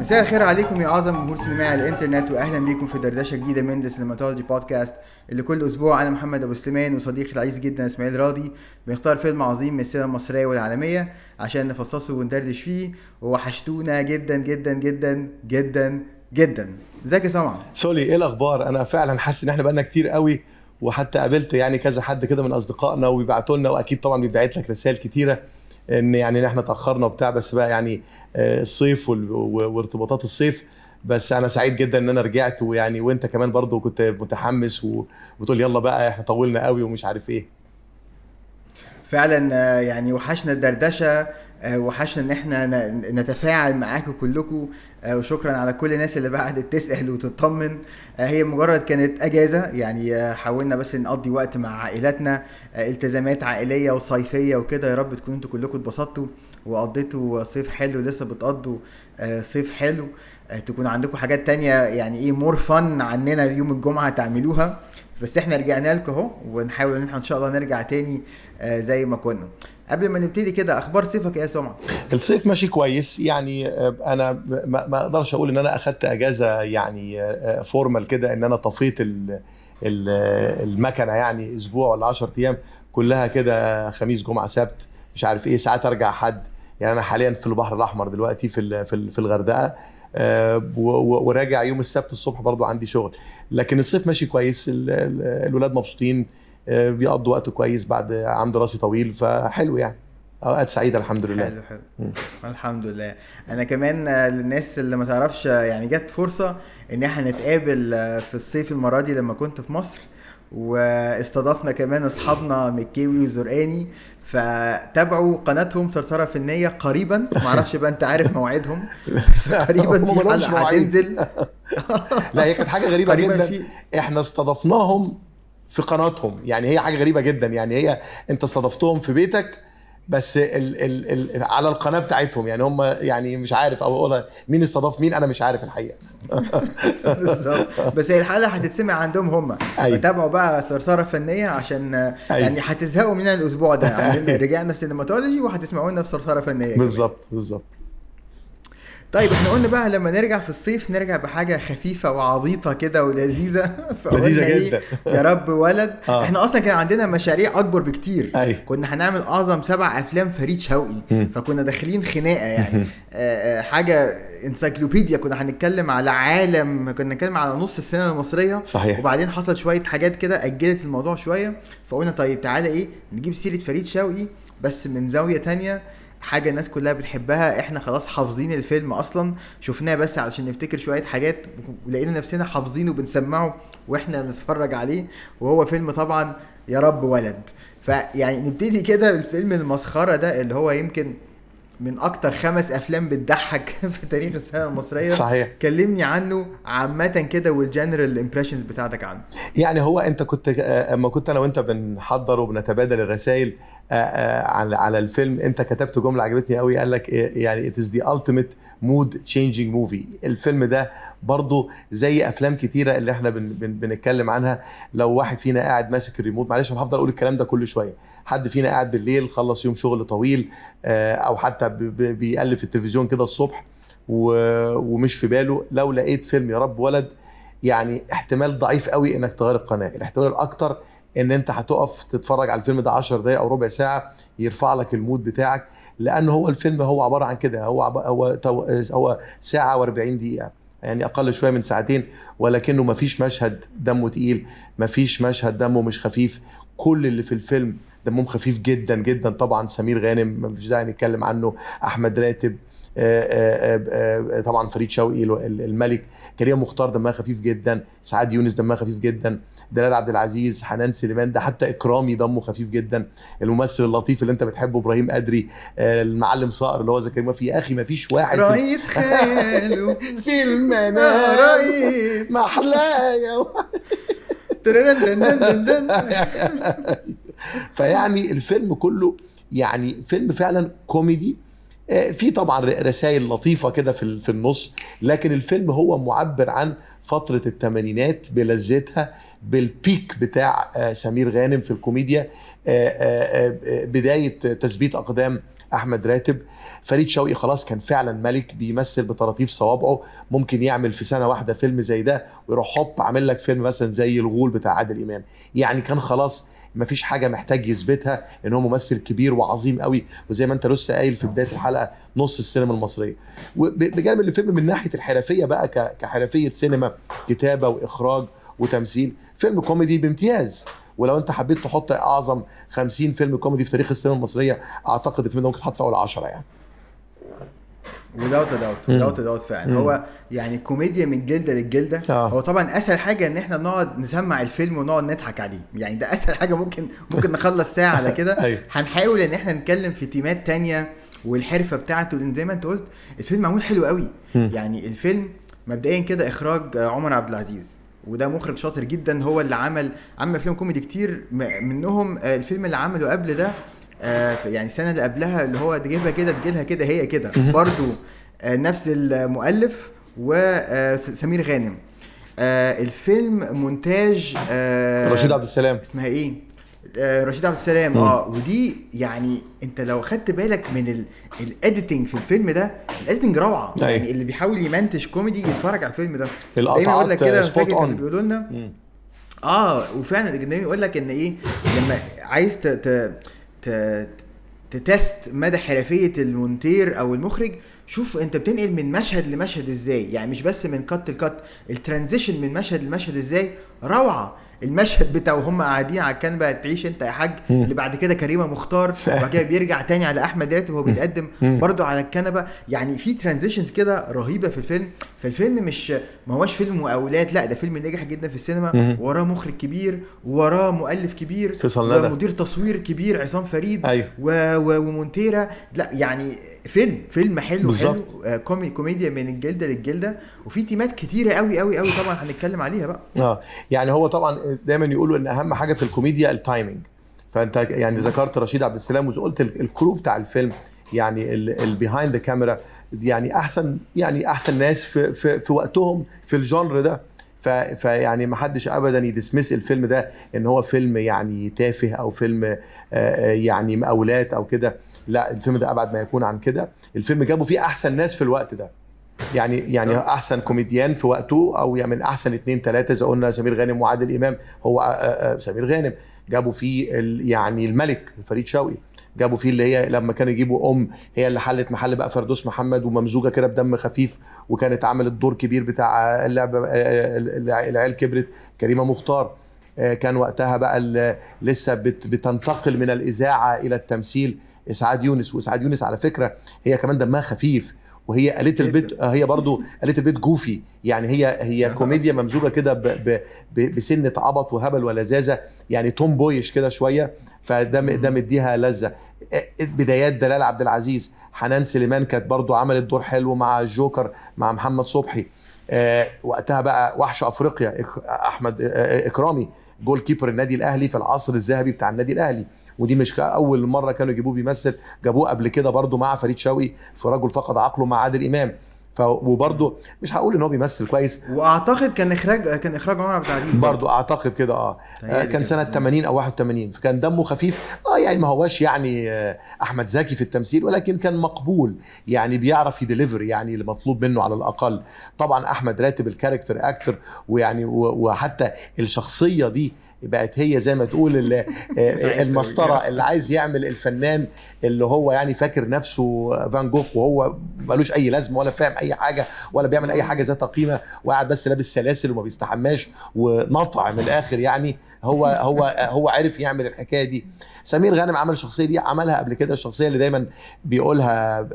مساء الخير عليكم يا اعظم جمهور سينمائي على الانترنت، واهلا بيكم في دردشة جديدة من The Cinematology Podcast، اللي كل اسبوع انا محمد ابو سليمان وصديقي العزيز جدا اسماعيل راضي بنختار فيلم عظيم من السينما المصرية والعالمية عشان نفصصه وندردش فيه. ووحشتونا جدا جدا جدا جدا جدا. ازيك يا سمعه؟ سولي، ايه الاخبار؟ انا فعلا حاسس ان احنا بقالنا كتير قوي، وحتى قابلت يعني كذا حد كده من اصدقائنا وبيبعتوا لنا، واكيد طبعا بيبعت لك رسائل كتيرة ان يعني احنا اتاخرنا وبتاع، بس بقى يعني الصيف وارتباطات الصيف. بس انا سعيد جدا ان انا رجعت، ويعني وانت كمان برضو كنت متحمس وبتقول يلا بقى احنا طولنا قوي ومش عارف ايه. فعلا يعني وحشنا الدردشة، وحشنا ان احنا نتفاعل معاكم كلكم، وشكرا على كل الناس اللي بعدت تسأل وتطمن. هي مجرد كانت اجازة، يعني حاولنا بس نقضي وقت مع عائلاتنا، التزامات عائلية وصيفية وكده. يا رب تكونوا انتوا كلكم اتبسطتوا وقضيتوا صيف حلو، لسه بتقضوا صيف حلو، تكون عندكم حاجات تانية يعني ايه more fun عننا يوم الجمعة تعملوها. بس احنا رجعنا لكم اهو، ونحاول ان احنا ان شاء الله نرجع تاني زي ما كنا. قبل ما نبتدي كده، اخبار صيفك ايه يا سمعه؟ الصيف ماشي كويس يعني. انا ما اقدرش اقول ان انا اخدت اجازه يعني formal كده، ان انا طفيت المكنه يعني اسبوع ولا 10 ايام كلها كده، خميس جمعه سبت مش عارف ايه، ساعات ارجع حد. يعني انا حاليا في البحر الاحمر دلوقتي في الغردقه، وراجع يوم السبت الصبح برضو عندي شغل. لكن الصيف ماشي كويس، الولاد مبسوطين، بيقضوا وقت كويس بعد عام دراسي طويل، فحلو يعني، اوقات سعيدة الحمد لله. حلو حلو الحمد لله. انا كمان للناس اللي ما تعرفش، يعني جت فرصة ان احنا نتقابل في الصيف المرة دي لما كنت في مصر، واستضفنا كمان اصحابنا مكيوي وزرقاني، فتابعوا قناتهم ثرثره فنية قريبا. ما اعرفش بقى انت عارف موعدهم، بس قريبا في حلقة هتنزل. لا هي كانت حاجة غريبة جدا، احنا استضفناهم في قناتهم، يعني هي حاجة غريبة جدا. يعني هي انت استضفتهم في بيتك، بس ال على القناة بتاعتهم، يعني هم يعني مش عارف او اقولها مين استضاف مين، انا مش عارف الحقيقة. بالظبط، بس هي الحلقة هتتسمع عندهم هم. أيوة. فتابعوا بقى ثرثره فنية عشان أيوة. يعني هتزهقوا مننا الاسبوع ده يعني. رجعنا في سينماتولوجي وهتسمعونا في ثرثره فنية. بالظبط بالظبط. طيب احنا قلنا بقى لما نرجع في الصيف نرجع بحاجة خفيفة وعبيطة كده ولذيذة، لذيذة جدا. يا رب ولد. احنا اصلا كان عندنا مشاريع اكبر بكتير. أي. كنا هنعمل اعظم 7 افلام فريد شوقي، فكنا داخلين خناقة يعني. حاجة encyclopedia، كنا هنتكلم على عالم، كنا نتكلم على نص السينما المصرية. صحيح. وبعدين حصل شوية حاجات كده اجلت الموضوع شوية، فقلنا طيب تعالى ايه نجيب سيرة فريد شوقي بس من زاوية تانية، حاجة الناس كلها بتحبها، احنا خلاص حافظين الفيلم اصلا، شفناه بس علشان نفتكر شوية حاجات، ولقينا نفسنا حافظينه وبنسمعه واحنا بنتفرج عليه، وهو فيلم طبعا يا رب ولد. فيعني نبتدي كده بالفيلم المسخرة ده، اللي هو يمكن من اكتر 5 افلام بتضحك في تاريخ السينما المصرية. صحيح. كلمني عنه عامة كده وال general impressions بتاعتك عنه. يعني هو انت كنت اما كنت انا وانت بنحضر وبنتبادل الرسائل على الفيلم، انت كتبت جملة عجبتني قوي، قال لك يعني it is the ultimate mood changing movie. الفيلم ده برضو زي افلام كتيرة اللي احنا بن بن بنتكلم عنها، لو واحد فينا قاعد ماسك الريموت، معلش انا هفضل اقول الكلام ده كل شوية، حد فينا قاعد بالليل خلص يوم شغل طويل، او حتى بيقلب في التلفزيون كده الصبح ومش في باله، لو لقيت فيلم يا رب ولد، يعني احتمال ضعيف قوي انك تغير القناة. الاحتمال الاكتر ان انت هتقف تتفرج على الفيلم ده 10 دقايق او ربع ساعة، يرفع لك ال mood بتاعك، لانه هو الفيلم هو عبارة عن كده، هو ساعة و40 دقيقة، يعني اقل شوية من ساعتين، ولكنه ما فيش مشهد دمه تقيل، ما فيش مشهد دمه مش خفيف، كل اللي في الفيلم دمهم خفيف جدا جدا. طبعا سمير غانم ما فيش داعي نتكلم عنه، احمد راتب، طبعا فريد شوقي الملك، كريم مختار دمها خفيف جدا، سعاد يونس دمها خفيف جدا، دلال عبد العزيز، حنان سليمان، ده حتى اكرامي دمه خفيف جدا، الممثل اللطيف اللي انت بتحبه ابراهيم قدري، المعلم صقر اللي هو زكريا في يا اخي ما فيش واحد رايت خياله في المنام رايت محلايا. فيعني الفيلم كله يعني فيلم فعلا كوميدي، في طبعا رسائل لطيفة كده في النص، لكن الفيلم هو معبر عن فترة الثمانينات بلذتها، بال peak بتاع سمير غانم في الكوميديا، بداية تثبيت أقدام أحمد راتب. فريد شوقي خلاص كان فعلا ملك، بيمثل بطراطيف صوابعه، ممكن يعمل في سنة واحدة فيلم زي ده ويروح هوب عامل لك فيلم مثلا زي الغول بتاع عادل إمام. يعني كان خلاص مفيش حاجة محتاج يثبتها ان هو ممثل كبير وعظيم قوي، وزي ما انت لسه قايل في بداية الحلقة نص السينما المصرية. وبجانب الفيلم من ناحية الحرفية بقى، كحرفية سينما، كتابة وإخراج وتمثيل، فيلم كوميدي بامتياز. ولو انت حبيت تحط اعظم 50 فيلم كوميدي في تاريخ السينما المصرية، اعتقد الفيلم ده ممكن يتحط في اول 10 يعني. without a doubt، without a doubt فعلا. هو يعني كوميديا من الجلدة للجلده. هو طبعا اسهل حاجة ان احنا نقعد نسمع الفيلم ونقعد نضحك عليه، يعني ده اسهل حاجة، ممكن نخلص ساعة على كده. هنحاول ان احنا نتكلم في تيمات تانية والحرفه بتاعته، لان زي ما انت قلت الفيلم معمول حلو قوي. يعني الفيلم مبدئيا كده اخراج عمر عبد العزيز، وده مخرج شاطر جدا، هو اللي عمل افلام كوميدي كتير، منهم الفيلم اللي عمله قبل ده، يعني السنة اللي قبلها، اللي هو تجيبها كده تجيلها كده هي كده، برضو نفس المؤلف وسمير غانم. الفيلم مونتاج رشيد عبد السلام، اسمها ايه، رشيد عبد السلام. ودي يعني انت لو خدت بالك من ال editing في الفيلم ده، ال editing روعه. يعني اللي بيحاول يمنتج كوميدي يتفرج على الفيلم ده، دايما يقول لك كده، فاكر كانوا بيقولوا لنا وفعلا دايما يقول لك ان ايه، لما عايز ت test مدى حرفية المونتير او المخرج، شوف انت بتنقل من مشهد لمشهد ازاي، يعني مش بس من cut ل cut، ال transition من مشهد لمشهد ازاي روعه. المشهد بتاع وهم قاعدين على الكنبة تعيش انت يا حاج، اللي بعد كده كريمة مختار، وبعد كده بيرجع تاني على احمد راتب وهو بيتقدم برضو على الكنبة. يعني في transitions كده رهيبة في الفيلم. فالفيلم مش ما هوش فيلم مقاولات، لا ده فيلم نجح جدا في السينما، وراه مخرج كبير، وراه مؤلف كبير، ومدير تصوير كبير عصام فريد، أيوه. ومونتيرا. لا يعني فيلم حلو بالزبط. حلو، كوميديا من الجلدة للجلده، وفي تيمات كتيرة قوي قوي قوي طبعا هنتكلم عليها بقى. يعني هو طبعا دايما يقولوا ان اهم حاجة في الكوميديا ال timing، فانت يعني ذكرت رشيد عبد السلام وقلت ال crew بتاع الفيلم، يعني ال behind the camera، يعني احسن، يعني احسن ناس في في, في وقتهم في ال genre ده. فيعني ما حدش ابدا ي dismiss الفيلم ده ان هو فيلم يعني تافه او فيلم يعني مقاولات او كده، لا الفيلم ده ابعد ما يكون عن كده. الفيلم جابوا فيه احسن ناس في الوقت ده، يعني احسن كوميديان في وقته، او يعني من احسن 2 3 زي قلنا سمير غانم وعادل امام. هو سمير غانم جابوا فيه يعني الملك فريد شوقي، جابوا فيه اللي هي لما كانوا يجيبوا هي اللي حلت محل بقى فردوس محمد، وممزوجه كده بدم خفيف، وكانت عملت دور كبير بتاع اللعبة العيال كبرت. كريمة مختار كان وقتها بقى لسه بتنتقل من الاذاعة الى التمثيل. اسعاد يونس، واسعاد يونس على فكرة هي كمان دمها خفيف، وهي قالت البيت، هي برضو قالت البيت goofy، يعني هي كوميديا ممزوجه كده بسنة عبط وهبل ولذاذه، يعني tomboyish كده شوية، فده ده مديها لذة. بدايات دلال عبد العزيز، حنان سليمان كانت برضو عملت دور حلو مع الجوكر مع محمد صبحي. وقتها بقى وحش افريقيا احمد اكرامي، goalkeeper النادي الاهلي في العصر الذهبي بتاع النادي الاهلي، ودي مش اول مرة كانوا يجيبوه بيمثل، جابوه قبل كده برضو مع فريد شوقي في رجل فقد عقله مع عادل امام. وبرضو مش هقول ان هو بيمثل كويس، واعتقد كان اخراج عمر عبد العزيز برضو اعتقد كده. كان سنة 80 او 81، فكان دمه خفيف. يعني ما هواش يعني احمد زكي في التمثيل، ولكن كان مقبول، يعني بيعرف ي deliver يعني اللي مطلوب منه على الاقل. طبعا احمد راتب ال character actor، ويعني وحتى الشخصية دي بقت هي زي ما تقول المسطره اللي عايز يعمل الفنان اللي هو يعني فاكر نفسه فان جوخ، وهو ملوش اي لازمه ولا فاهم اي حاجة ولا بيعمل اي حاجة ذات قيمة، وقاعد بس لابس سلاسل وما بيستحماش ونطع من الاخر. يعني هو هو هو عرف يعمل الحكاية دي. سمير غانم عمل الشخصية دي، عملها قبل كده، الشخصية اللي دايما بيقولها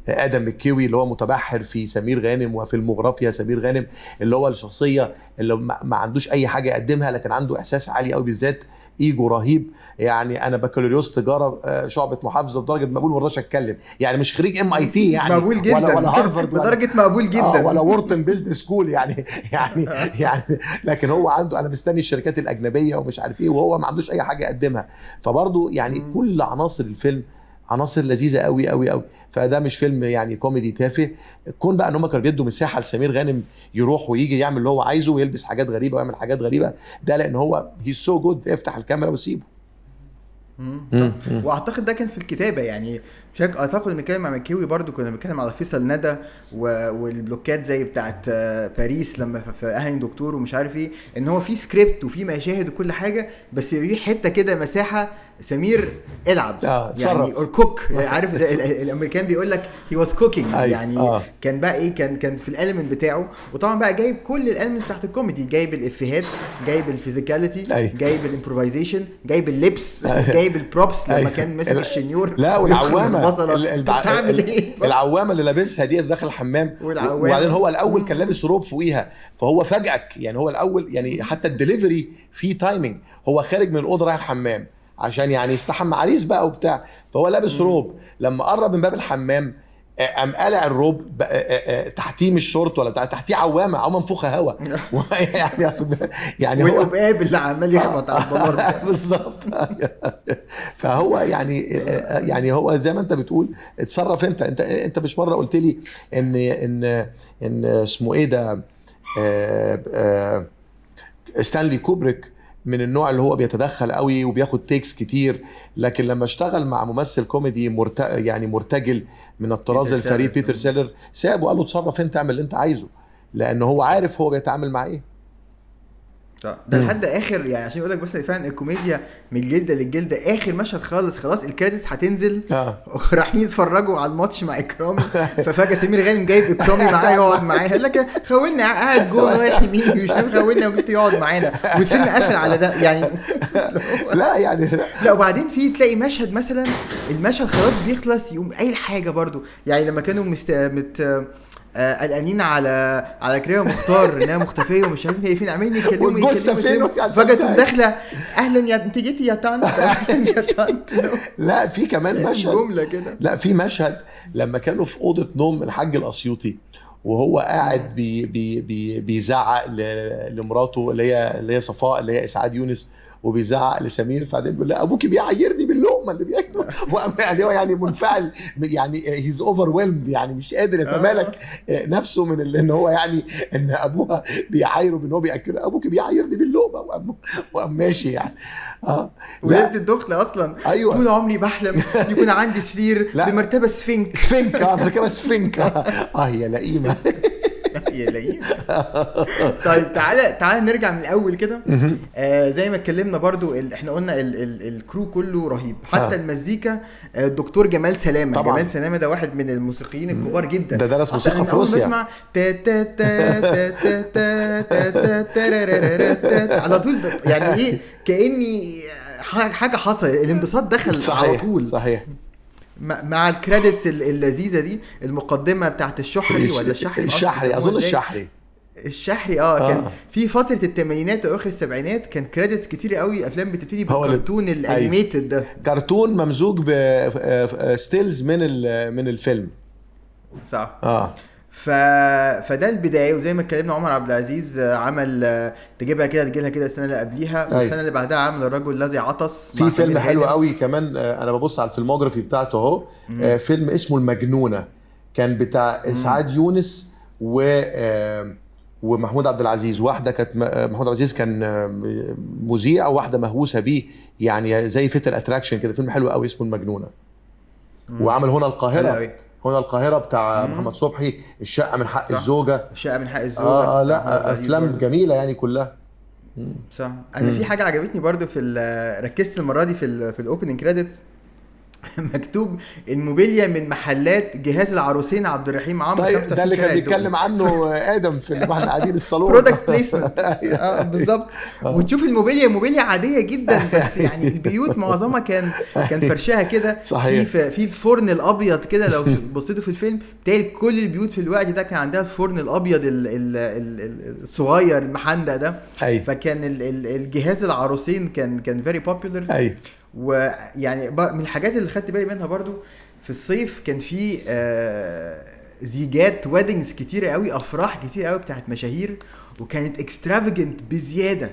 ادم مكيوي اللي هو متبحر في سمير غانم وفي المغرافيا سمير غانم، اللي هو الشخصية اللي ما عندوش اي حاجة يقدمها، لكن عنده احساس عالي قوي بالذات، ايجو رهيب. يعني انا بكالوريوس تجارة شعبه محافظة بدرجة مقبول، ما رضاش اتكلم، يعني مش خريج MIT يعني مقبول جدا، ولا هارفارد بدرجة مقبول جدا، ولا Wharton Business School يعني يعني يعني لكن هو عنده انا مستني الشركات الاجنبية ومش عارف ايه، وهو ما عندوش اي حاجة يقدمها. فبرضه يعني كل عناصر الفيلم عناصر لذيذة قوي قوي قوي. فده مش فيلم يعني كوميدي تافه. كون بقى ان هم كانوا بيدوا مساحة لسمير غانم يروح ويجي يعمل اللي هو عايزه ويلبس حاجات غريبة ويعمل حاجات غريبة، ده لان هو he's so good. افتح الكاميرا وسيبه. واعتقد ده كان في الكتابة يعني، مش اعتقد بنتكلم مع مكيوي برضو، كنا بنتكلم على فيصل ندى والبلوكات زي بتاعت باريس لما في اهل دكتور ومش عارف ايه، ان هو في سكريبت وفي مشاهد وكل حاجة، بس في حتة كده مساحة سمير العب يعني or cook، عارف زي الامريكان بيقول لك he was cooking يعني. كان بقى ايه، كان في ال element بتاعه. وطبعا بقى جايب كل ال element بتاعت الكوميدي، جايب الافيهات، جايب ال physicality، جايب ال improvisation، جايب اللبس، جايب ال props لما كان ماسك الشنيور. لا والعوامه العوامه اللي لابسها دي داخل الحمام، وبعدين هو الاول كان لابس روب فوقيها، فهو فاجئك يعني. هو الاول يعني حتى الدليفري فيه timing، هو خارج من الاوضة رايح الحمام عشان يعني يستحمى عريس بقى وبتاع، فهو لابس روب. لما قرب من باب الحمام قام قلع الروب، تحتيه مش شورت ولا بتاع، تحتيه عوامه منفوخه هوا يعني والقباب اللي عمال يخبط على البلار بالظبط. فهو يعني هو زي ما انت بتقول اتصرف. انت انت مش مرة قلت لي ان ان ان اسمه ايه ده، ستانلي كوبريك من النوع اللي هو بيتدخل قوي وبياخد takes كتير، لكن لما اشتغل مع ممثل كوميدي يعني مرتجل من الطراز الفريد بيتر سيلر، سابه وقال له اتصرف انت، اعمل اللي انت عايزه، لان هو عارف هو بيتعامل مع ايه. ده لحد اخر يعني، عشان اقول لك بس فعلا الكوميديا من جلده للجلده. اخر مشهد خالص خلاص ال credits هتنزل، رايحين يتفرجوا على الماتش مع اكرامي، ففجاه سمير غانم جايب اكرامي معاه يقعد معاه، قال لك خولنا قاعد جون رايح يمين مش عارف، خولنا وجبت يقعد معانا، والفيلم قفل على ده يعني. لا يعني لا. وبعدين في تلاقي مشهد مثلا، المشهد خلاص بيخلص يقوم قايل حاجة برضو يعني، لما كانوا قلقانين على كريمة مختار انها مختفيه ومش عارفين هي فين، عمالين يتكلموا فجاة تقوم داخله اهلا يا انت جيتي يا طنط، اهلا يا طنط. لا في كمان مشهد جملة كده، لا في مشهد لما كانوا في اوضة نوم الحاج الاسيوطي وهو قاعد بي بي بي بيزعق لمراته اللي هي صفاء اللي هي اسعاد يونس، وبيزعق لسمير، فبعدين بيقول له ابوكي بيعيرني باللقمه اللي بياكله، يعني هو يعني منفعل، يعني he's overwhelmed، يعني مش قادر يتمالك نفسه من ان هو يعني ان ابوها بيعايره بان هو بياكله، ابوكي بيعيرني باللقمه، وقام ماشي يعني. وليلة الدخلة اصلا. أيوة. طول عمري بحلم يكون عندي سرير بمرتبه سفنك، سفنك مرتبه سفنك. يا لئيمه يا لئيم. طيب تعالى نرجع من الاول كده. زي ما اتكلمنا برضو احنا قلنا ال crew كله رهيب، حتى المزيكا. الدكتور جمال سلامه طبعا. جمال سلامه ده واحد من الموسيقيين الكبار جدا، ده درس موسيقى في روسيا. بسمع تا تا تا تا تا تا تا على طول، يعني ايه كاني حاجة حصلت، الانبساط دخل على طول. صحيح. مع ال credits اللذيذة دي، المقدمة بتاعت الشحري ولا الشحري، الشحري اظن، الشحري كان في فترة الثمانينات واخر السبعينات كان credits كتير قوي، افلام بتبتدي بالكرتون ال animated ده، كرتون ممزوج ب stills من الفيلم. صح. فده البداية. وزي ما اتكلمنا عمر عبد العزيز عمل تجيبها كده تجيلها كده السنة اللي قبليها، والسنة اللي بعدها عمل الرجل الذي عطس. في فيلم حلو قوي كمان، انا ببص على ال filmography بتاعته اهو، فيلم اسمه المجنونة، كان بتاع اسعاد يونس ومحمود عبد العزيز. واحدة كانت محمود عبد العزيز كان مذيع، وواحدة مهووسه بيه، يعني زي Fatal Attraction كده. فيلم حلو قوي اسمه المجنونة. وعمل هنا القاهرة، هنا القاهرة بتاع محمد صبحي، الشقة من حق الزوجة، الشقة من حق الزوجة. لا أفلام جميلة يعني كلها. صح. أنا في حاجة عجبتني برضو في ركزت المرة دي في ال opening credits، مكتوب الموبيليا من محلات جهاز العروسين عبد الرحيم عمرو. طيب ده اللي كان بيتكلم عنه ادم في اللي احنا قاعدين الصالون، product placement. بالظبط. وتشوف الموبيليا، موبيليا عادية جدا، بس يعني البيوت معظمها كان فرشها كده. في الفرن الابيض كده، لو بصيتوا في الفيلم بتلاقي كل البيوت في الوقت ده كان عندها الفرن الابيض الصغير المحندق ده. فكان الجهاز العروسين كان very popular. ويعني من الحاجات اللي خدت بالي منها برضو في الصيف كان في زيجات weddings كتيرة قوي، افراح كتيرة قوي بتاعت مشاهير، وكانت extravagant بزيادة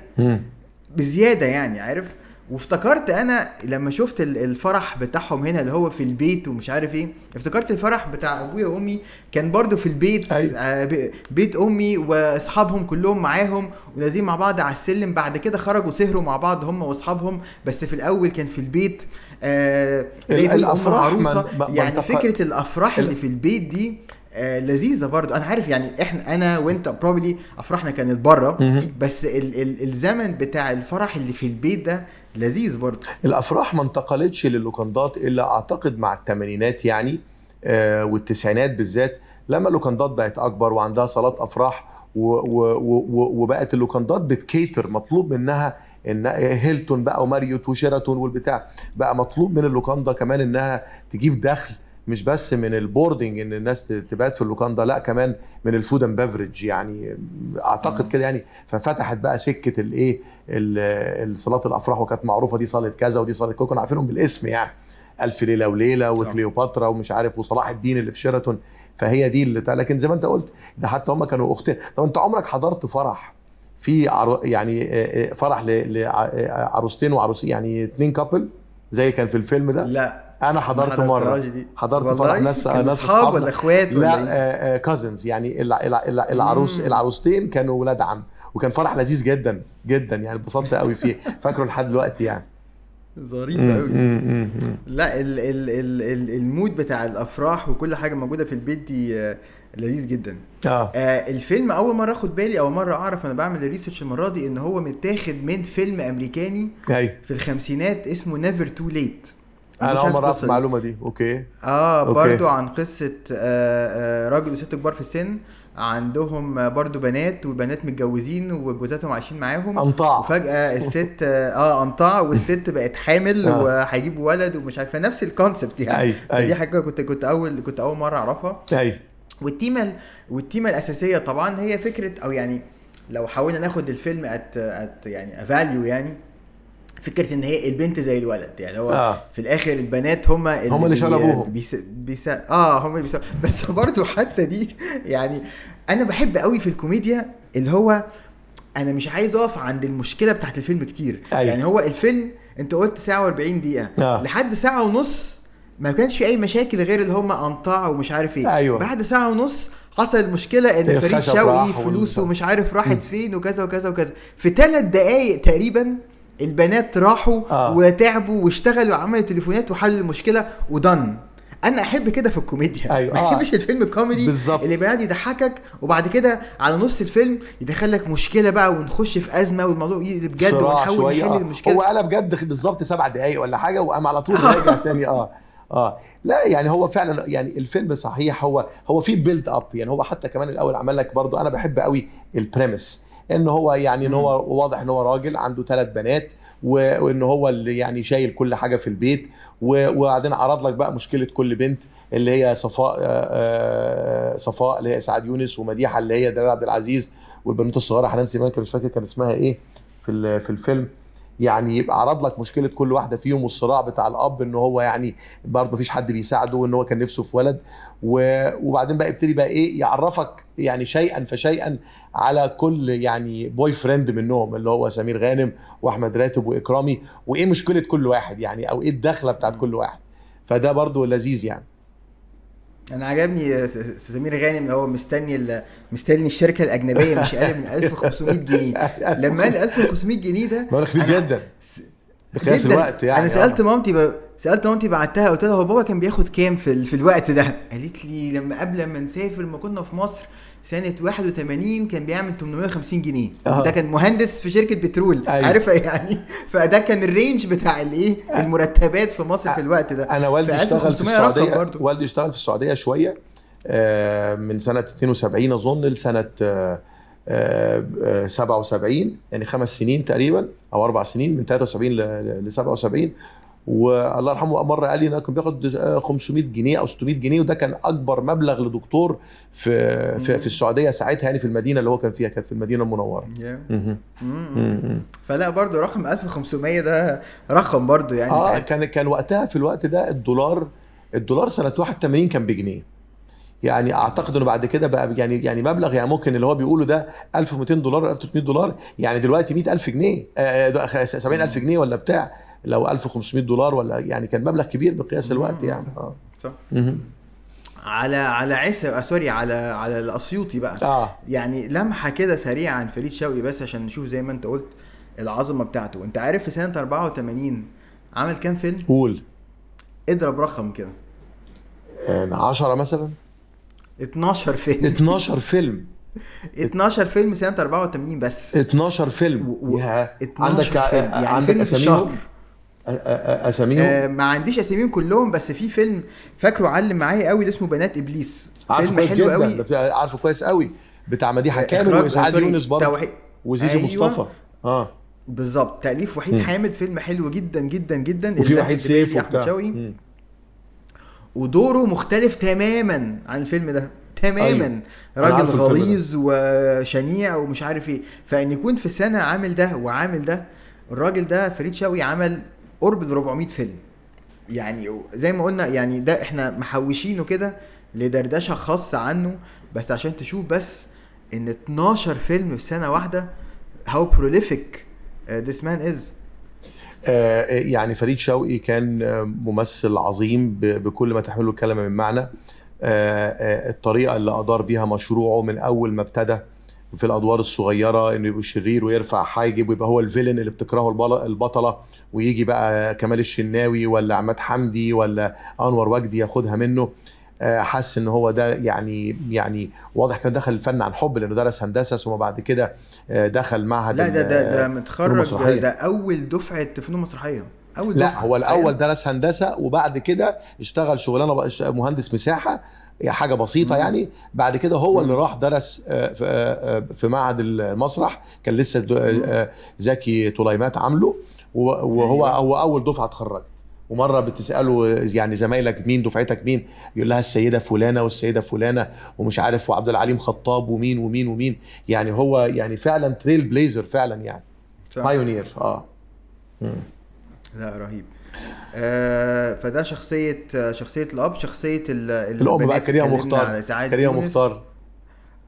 بزيادة يعني، عارف. وافتكرت انا لما شفت الفرح بتاعهم هنا اللي هو في البيت ومش عارف ايه، افتكرت الفرح بتاع ابويا وامي كان برضو في البيت. أيوة. بيت امي واصحابهم كلهم معاهم ونازلين مع بعض على السلم، بعد كده خرجوا سهروا مع بعض هم واصحابهم، بس في الاول كان في البيت. زي الافراح عروسه يعني. فكرة الافراح اللي في البيت دي لذيذة برضو. انا عارف يعني احنا انا وانت probably افراحنا كانت بره، بس الزمن بتاع الفرح اللي في البيت ده لذيذ برضو. الافراح ما انتقلتش للوكندات الا اعتقد مع الثمانينات يعني، والتسعينات بالذات، لما اللوكندات بقت اكبر وعندها صالات افراح وبقت اللوكندات بت cater، مطلوب منها ان هيلتون بقى وماريوت وشيراتون والبتاع، بقى مطلوب من اللوكندا كمان انها تجيب دخل مش بس من ال boarding ان الناس تبات في اللوكاندا، لا كمان من ال food and beverage يعني، اعتقد كده يعني. ففتحت بقى سكة الايه الصالات الافراح، وكانت معروفة دي صاله كذا ودي صاله كذا، كنا عارفينهم بالاسم يعني، الف ليلة وليلة وكليوباترا ومش عارف وصلاح الدين اللي في شيراتون. فهي دي اللي، لكن زي ما انت قلت ده حتى هم كانوا اختين. طب انت عمرك حضرت فرح في يعني فرح لعروستين وعروسين يعني 2 couple زي كان في الفيلم ده؟ لا انا حضرت مرة، حضرت فرح ناس اصحاب ولا اخوات ولا لا cousins يعني، العروس العروستين كانوا ولاد عم، وكان فرح لذيذ جدا جدا يعني، اتبسطت قوي فيه، فاكره لحد دلوقتي يعني. ظريف قوي. لا ال ال ال ال ال mood بتاع الافراح وكل حاجة موجودة في البيت دي لذيذ جدا. الفيلم اول مرة اخد بالي، او مرة اعرف انا بعمل ال research المرة دي، ان هو متاخد من فيلم امريكاني في الخمسينات اسمه Never Too Late. انا اول مرة اعرف المعلومة دي. okay. برضو عن قصة راجل وست كبار في السن، عندهم برضو بنات، والبنات متجوزين وجوزاتهم عايشين معاهم، انطاع. وفجاة الست انطاع، والست بقت حامل وهيجيبوا ولد ومش عارفه، نفس ال concept يعني. فدي حاجة كنت اول مرة اعرفها. والتيمه الاساسية طبعا هي فكرة، او يعني لو حاولنا ناخد الفيلم at يعني value، يعني فكرة ان هي البنت زي الولد يعني، هو في الاخر البنات هم اللي شالوا ابوهم هم اللي بس برضو حتى دي يعني انا بحب قوي في الكوميديا اللي هو انا مش عايز اقف عند المشكلة بتاعت الفيلم كتير. أيوة. يعني هو الفيلم انت قلت ساعة و40 دقيقة، لحد ساعة ونص ما كانش في اي مشاكل غير اللي هم انطاع ومش عارف ايه. أيوة. بعد ساعة ونص حصل المشكلة ان فريد شوقي فلوسه مش عارف راحت فين وكذا وكذا وكذا. في 3 دقايق تقريبا البنات راحوا وتعبوا واشتغلوا وعملوا تليفونات وحلوا المشكلة ودن. انا احب كده في الكوميديا. أيوة. ما احبش الفيلم الكوميدي بالزبط. اللي بيقعد يضحكك وبعد كده على نص الفيلم يدخلك مشكلة بقى ونخش في ازمة والموضوع يقلب بجد ونحاول نحل المشكلة. هو قلب جد بالظبط 7 دقايق ولا حاجة وقام على طول راجع تاني. لا يعني هو فعلا يعني الفيلم صحيح هو فيه build up يعني. هو حتى كمان الاول عمل لك برضو، انا بحب قوي ال premise ان هو يعني ان هو واضح ان هو راجل عنده 3 بنات وان هو اللي يعني شايل كل حاجة في البيت، وبعدين عرض لك بقى مشكلة كل بنت اللي هي صفاء اللي هي سعاد يونس، ومديحة اللي هي دلال عبد العزيز، والبنوته الصغيرة حنان سليمان كان مش فاكر كان اسمها ايه في الفيلم. يعني يبقى عرض لك مشكلة كل واحدة فيهم والصراع بتاع الاب ان هو يعني برضه مفيش حد بيساعده وان هو كان نفسه في ولد، وبعدين بقى يبتدي بقى ايه يعرفك يعني شيئا فشيئا على كل يعني boyfriend منهم اللي هو سمير غانم واحمد راتب واكرامي، وايه مشكلة كل واحد يعني، او ايه الدخلة بتاعت كل واحد. فده برضه لذيذ يعني. انا عجبني سمير غانم اللي هو مستني الشركة الاجنبية مش اقل من 1500 جنيه. لما قال 1500 جنيه ده مبلغ كبير جدا بقياس الوقت يعني. انا سالت مامتي بعتها قلت لها هو بابا كان بياخد كام في الوقت ده؟ قالت لي لما قبل ما نسافر ما كنا في مصر سنة 81 كان بيعمل 850 جنيه. ده كان مهندس في شركة بترول. أيوة. عارفه يعني. فده كان ال range بتاع الايه المرتبات في مصر في الوقت ده. انا والدي اشتغل في السعودية، والدي اشتغل في السعودية شوية من سنة 72 اظن لسنه 77، يعني 5 سنين تقريبا او 4 سنين، من 73 ل 77. والله يرحمه مرة قال لي انه كان بياخد 500 جنيه او 600 جنيه، وده كان اكبر مبلغ لدكتور في في, في السعودية ساعتها يعني، في المدينة اللي هو كان فيها، كانت في المدينة المنورة. فلا برضو رقم 1500 ده رقم برضو يعني. كان وقتها في الوقت ده الدولار سنة 81 كان بجنيه يعني اعتقد انه بعد كده بقى يعني مبلغ، يعني ممكن اللي هو بيقوله ده $1200 $1300، يعني دلوقتي 100,000 جنيه، 70,000 جنيه ولا بتاع، لو $1500 ولا، يعني كان مبلغ كبير بقياس الوقت يعني. صح. على عيسى، sorry، على الاسيوطي بقى. يعني لمحه كده سريعة عن فريد شوقي بس عشان نشوف زي ما انت قلت العظمة بتاعته. انت عارف في سنة 84 عمل كام فيلم؟ قول، اضرب رقم كده. 10 مثلا. 12 فيلم. 12 فيلم. 12 فيلم سنة 84 بس. 12 فيلم. 12 فيلم يعني عندك فيلم في الشهر. اساميهم؟ ما عنديش اساميهم كلهم، بس في فيلم فاكره علم معايا قوي اسمه بنات ابليس، فيلم حلو قوي، عارفه كويس قوي، بتاع مديحه كامل واسعاد يونس برضه وزيزو. أيوة. مصطفى. بالظبط، تأليف وحيد حامد، فيلم حلو جدا جدا جدا، وفي وحيد سيف وبتاع، ودوره مختلف تماما عن الفيلم ده تماما. أيوة. راجل غليظ وشنيع ومش عارف ايه، فان يكون في سنة عامل ده وعامل ده. الراجل ده فريد شوقي عمل قرب 400 فيلم، يعني زي ما قلنا يعني ده احنا محوشينه كده لدردشة خاصة عنه، بس عشان تشوف بس ان 12 فيلم في سنة واحدة، how prolific this man is. يعني فريد شوقي كان ممثل عظيم بكل ما تحمله الكلمة من معنى. الطريقة اللي أدار بيها مشروعه من أول ما ابتدى في الأدوار الصغيرة، إنه يبقى شرير ويرفع حاجب ويبقى هو الفيلن اللي بتكرهه البطلة، ويجي بقى كمال الشناوي ولا عماد حمدي ولا أنور وجدي ياخدها منه. حس ان هو ده يعني واضح كان دخل الفن عن حب، لانه درس هندسة ثم بعد كده دخل معهد. لا ده متخرج، ده اول دفعه فنون مسرحية، اول دفعه. لا هو الاول درس هندسة وبعد كده اشتغل شغلانة مهندس مساحة، حاجة بسيطة يعني. بعد كده هو اللي راح درس في معهد المسرح، كان لسه زكي طليمات عامله، وهو هو اول دفعه اتخرجت. ومرة بتساله يعني زمايلك مين، دفعتك مين، يقول لها السيدة فلانه والسيدة فلانه ومش عارف وعبد العليم خطاب ومين ومين ومين. يعني هو يعني فعلا trailblazer فعلا، يعني pioneer. لا رهيب. فده شخصية الاب. شخصية الام بقى كريمة مختار. كريمة مختار،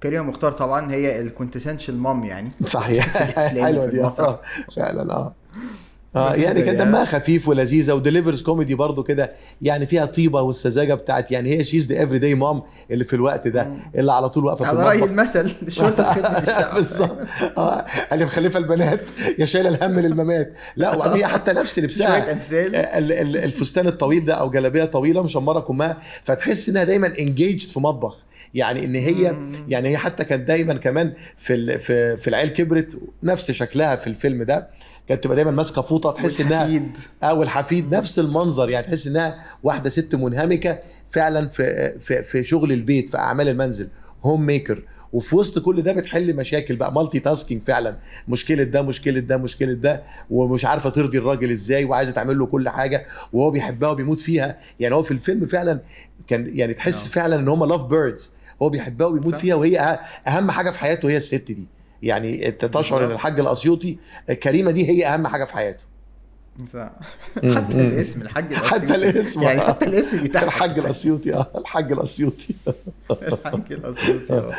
كريمة مختار طبعا هي ال quintessential mom يعني. صحيح. حلوة دي فعلا. يعني كان دمها خفيف ولذيذه و delivers comedy برضو كده، يعني فيها طيبة والسذاجه بتاعت، يعني هي she's the everyday mom اللي في الوقت ده، اللي على طول واقفة في المطبخ على راي المثل الشرطة في خدمة الشعب. بالظبط. اللي مخلفه البنات يا شايله الهم للممات. لا وهي حتى نفس لبسها الفستان الطويل ده او جلابية طويلة مشمره كمها، فتحس انها دايما engaged في مطبخ. يعني ان هي يعني هي حتى كانت دايما كمان في في العيل كبرت نفس شكلها في الفيلم ده، كانت تبقى دايما ماسكه فوطه، تحس انها او الحفيد نفس المنظر، يعني تحس انها واحدة ست منهمكه فعلا في في في شغل البيت، في اعمال المنزل، home maker، وفي وسط كل ده بتحل مشاكل بقى، multitasking فعلا، مشكلة ده مشكلة ده مشكلة ده، ومش عارفه ترضي الراجل ازاي، وعايزه تعمل له كل حاجة، وهو بيحبها وبيموت فيها. يعني هو في الفيلم فعلا كان يعني تحس فعلا ان هم love birds، هو بيحبها وبيموت فيها، وهي اهم حاجة في حياته هي الست دي. يعني انت تشعر ان الحاج الاسيوطي كريمة دي هي اهم حاجة في حياته. صح. حتى الاسم الحاج الاسيوطي، حتى الاسم يعني حتى الاسم بتاع الحاج الاسيوطي. الحاج الاسيوطي. الحاج الاسيوطي. طب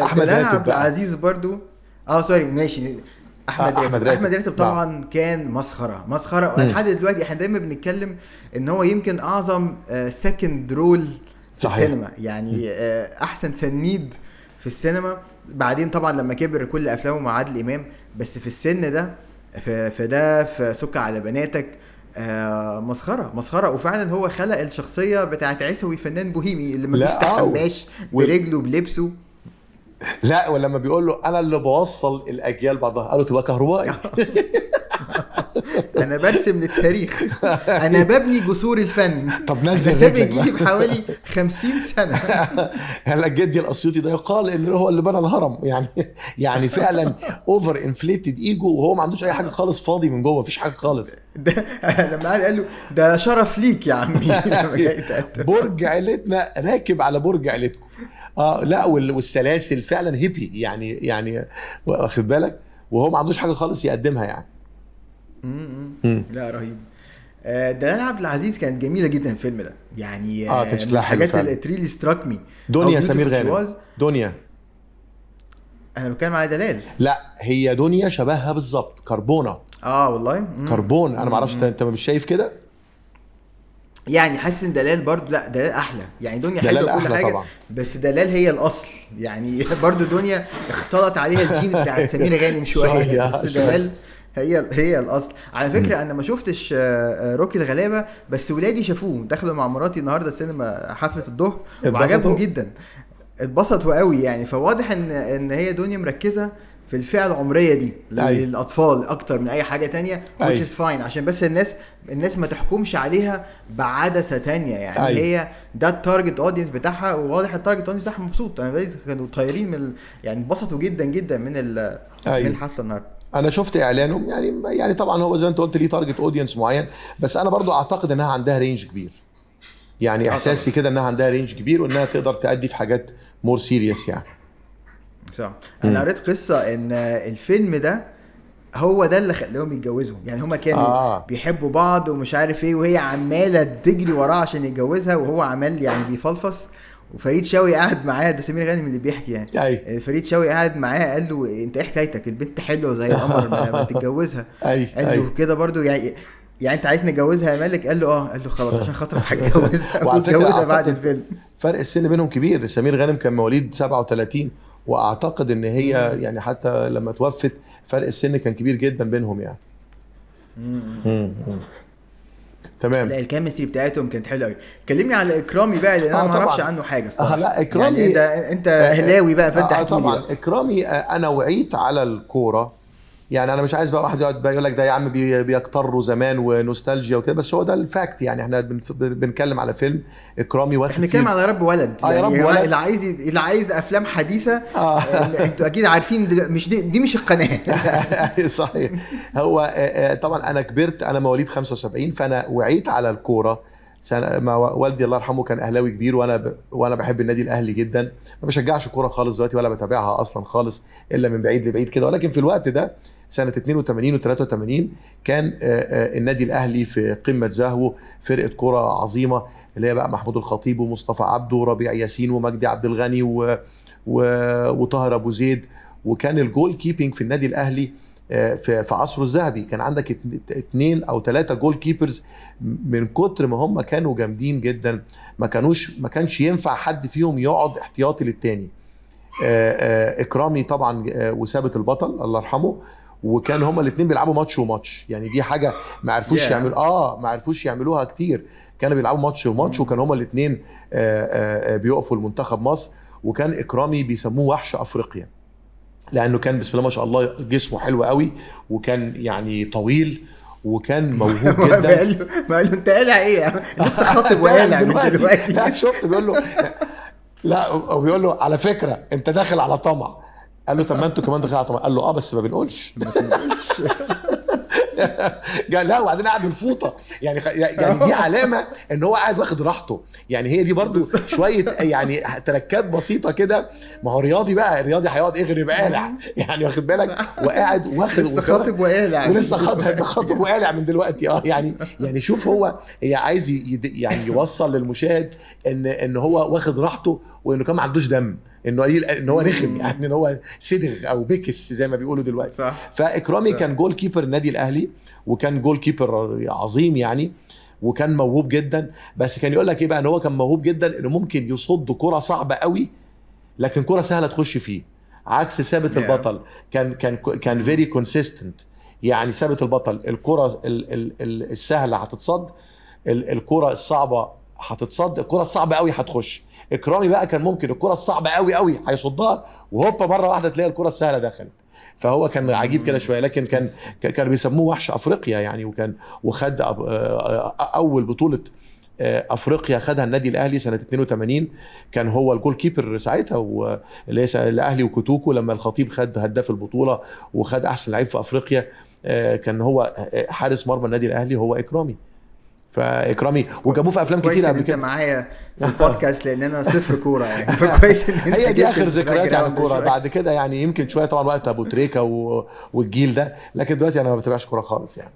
احمد راتب عبد العزيز برضو. sorry ماشي. احمد راتب. احمد راتب طبعا كان مسخرة مسخرة، ولحد دلوقتي احنا دايما بنتكلم ان هو يمكن اعظم second role في السينما، يعني احسن سنيد في السينما. بعدين طبعا لما كبر كل افلامه مع عادل امام، بس في السن ده في ده في سك على بناتك، مسخرة مسخرة. وفعلا هو خلق الشخصية بتاعت عيسوي فنان بوهيمي اللي ما بيستحماش برجله بلبسه. لا ولما بيقول له انا اللي بوصل الاجيال بعضها، قالوا تبقى كهربائي. انا برسم للتاريخ، انا ببني جسور الفن. طب نزل سابق جيلي بحوالي 50 سنة. هلا جدي الاسيوطي ده يقال ان هو اللي بنى الهرم، يعني فعلا over inflated ego، وهو ما عندوش اي حاجة خالص، فاضي من جوه، مفيش حاجة خالص. ده لما قال له ده شرف ليك يا عمي لما جاي تقدم برج عيلتنا، راكب على برج عيلتكم. لا والسلاسل فعلا هيبي، يعني واخد بالك، وهو ما عندوش حاجة خالص يقدمها يعني. لا رهيب. دلال عبد العزيز كانت جميلة جدا الفيلم ده يعني. كان شكلها حلو الحاجات اللي really struck me. دنيا سمير غانم. دنيا، انا بتكلم على دلال. لا هي دنيا شبهها بالظبط، كربونه. والله كربون. انا ما اعرفش انت مش شايف كده يعني؟ حاسس ان دلال برضو، لا دلال احلى يعني، دنيا حلوة كل حاجة طبعا، بس دلال هي الاصل يعني. برضو دنيا اختلط عليها الجين بتاع سمير غانم شوية، بس دلال هي الاصل. على فكرة انا ما شفتش روكي الغلابة، بس ولادي شافوه، دخلوا مع مراتي النهارده السينما حفلة الظهر وعجبهم جدا، اتبسطوا قوي يعني. فواضح ان هي دنيا مركزه في الفئة العمرية دي للاطفال اكتر من اي حاجة تانية، which is fine، عشان بس الناس ما تحكمش عليها بعدسه تانية يعني. هي ده ال target audience بتاعها، وواضح ال target audience بتاعها مبسوط. انا كانوا طايرين من يعني انبسطوا جدا جدا من من الحفلة النهارده. انا شفت اعلانهم يعني طبعا هو زي ما انت قلت ليه target audience معين، بس انا برضو اعتقد انها عندها range كبير يعني. احساسي كده انها عندها range كبير وانها تقدر تأدي في حاجات more serious يعني. صح. انا قريت قصة ان الفيلم ده هو ده اللي خلاهم يتجوزوا يعني. هما كانوا بيحبوا بعض ومش عارف ايه، وهي عماله تجري وراه عشان يتجوزها، وهو عمال يعني بيفلفص، وفريد شوقي قعد معاه، ده سمير غانم اللي بيحكي يعني. فريد شوقي قعد معاه قال له انت ايه حكايتك، البنت حلوة زي القمر، ما تتجوزها. قال له كده برضو يعني انت عايز نتجوزها يا مالك؟ قال له قال له خلاص عشان خاطرك هتجوزها. واتجوزها بعد الفيلم. فرق السن بينهم كبير، سمير غانم كان مواليد 37، واعتقد ان هي يعني حتى لما توفت فرق السن كان كبير جدا بينهم يعني. تمام. لا ال chemistry بتاعتهم كانت حلوة قوي. كلمني على اكرامي بقى، لان انا ما اعرفش عنه حاجة الصراحة. لا اكرامي يعني انت اهلاوي بقى، فانت احكي لي طبعا بقى. اكرامي انا وعيت على الكورة يعني. انا مش عايز بقى واحد يقعد بقى يقول لك ده يا عم بيكتروا زمان ونوستالجيا وكده، بس هو ده ال fact يعني. احنا بنتكلم على فيلم اكرامي واخد، احنا بنتكلم على رب ولد يعني. رب ولد. اللي عايز افلام حديثه انتوا اكيد عارفين مش دي مش القناة. صحيح. هو طبعا انا كبرت، انا مواليد 75، فانا وعيت على الكورة. ما والدي الله يرحمه كان اهلاوي كبير، وانا بحب النادي الاهلي جدا. ما بشجعش كورة خالص دلوقتي ولا بتابعها اصلا خالص الا من بعيد لبعيد كده، ولكن في الوقت ده سنة 82 و83 كان النادي الاهلي في قمة زهوه، فرقه كورة عظيمة اللي هي بقى محمود الخطيب ومصطفى عبده وربيع ياسين ومجدي عبد الغني وطاهر ابو زيد. وكان ال goalkeeping في النادي الاهلي في عصره الذهبي كان عندك 2 أو 3 goalkeepers، من كتر ما هم كانوا جامدين جدا ما كانش ينفع حد فيهم يقعد احتياطي للتاني. اكرامي طبعا وثابت البطل الله يرحمه، وكان هما الاثنين بيلعبوا ماتش وماتش يعني. دي حاجة ما عرفوش يعملوا، ما عرفوش يعملوها كتير. كانوا بيلعبوا ماتش وماتش، وكان هما الاثنين بيقفوا المنتخب مصر. وكان اكرامي بيسموه وحش افريقيا، لانه كان بسم الله ما شاء الله جسمه حلو قوي، وكان يعني طويل، وكان موهوب جدا. ما قال له انت قالع ايه لسه خاطب وقالع دلوقتي؟ لا شفت بيقول له لا، وبيقول له على فكرة انت داخل على طمع. قال له طب ما انتوا كمان داخلين على طمع. قال له بس ما بنقولش. لا وبعدين قاعد بالفوطه يعني دي علامة ان هو قاعد واخد راحته يعني. هي دي برضو شوية يعني تركات بسيطة كده. ما هو رياضي بقى، الرياضي هيقعد ايه غير يبقى قالع يعني، واخد بالك، وقاعد واخد لسه خاطب وقالع، ولسه خاطب وقالع من دلوقتي. يعني شوف هو هي عايز يعني يوصل للمشاهد ان هو واخد راحته، وانه كمان ما عندوش دم، انه قليل، ان هو رخم يعني، ان هو صدغ او بكس زي ما بيقولوا دلوقتي. صح. فاكرامي كان goalkeeper النادي الاهلي، وكان goalkeeper عظيم يعني، وكان موهوب جدا. بس كان يقول لك ايه بقى، ان هو كان موهوب جدا انه ممكن يصد كره صعبة قوي لكن كره سهلة تخش فيه، عكس ثابت البطل. كان كان كان very consistent يعني. ثابت البطل الكره السهلة هتتصد، الكره الصعبة هتتصد، الكره الصعبة قوي هتخش. اكرامي بقى كان ممكن الكره الصعبة قوي قوي هيصدها، وهوبا مرة واحدة تلاقي الكره السهلة دخلت. فهو كان عجيب كده شوية، لكن كان بيسموه وحش افريقيا يعني. وكان وخد اول بطوله افريقيا خدها النادي الاهلي سنة 82، كان هو ال goalkeeper ساعتها، واللي هي الاهلي وكوتوكو لما الخطيب خد هداف البطولة وخد احسن لعيب في افريقيا، كان هو حارس مرمى النادي الاهلي هو اكرامي. فاكرامي وجابوه في افلام كتير قبل كده. انت معايا في البودكاست لان انا صفر كورة يعني، فكويس ان انت هي دي اخر ذكرياتي عن الكورة. بعد كده يعني يمكن شوية طبعا وقت ابو تريكه والجيل ده، لكن دلوقتي انا ما بتابعش كورة خالص يعني.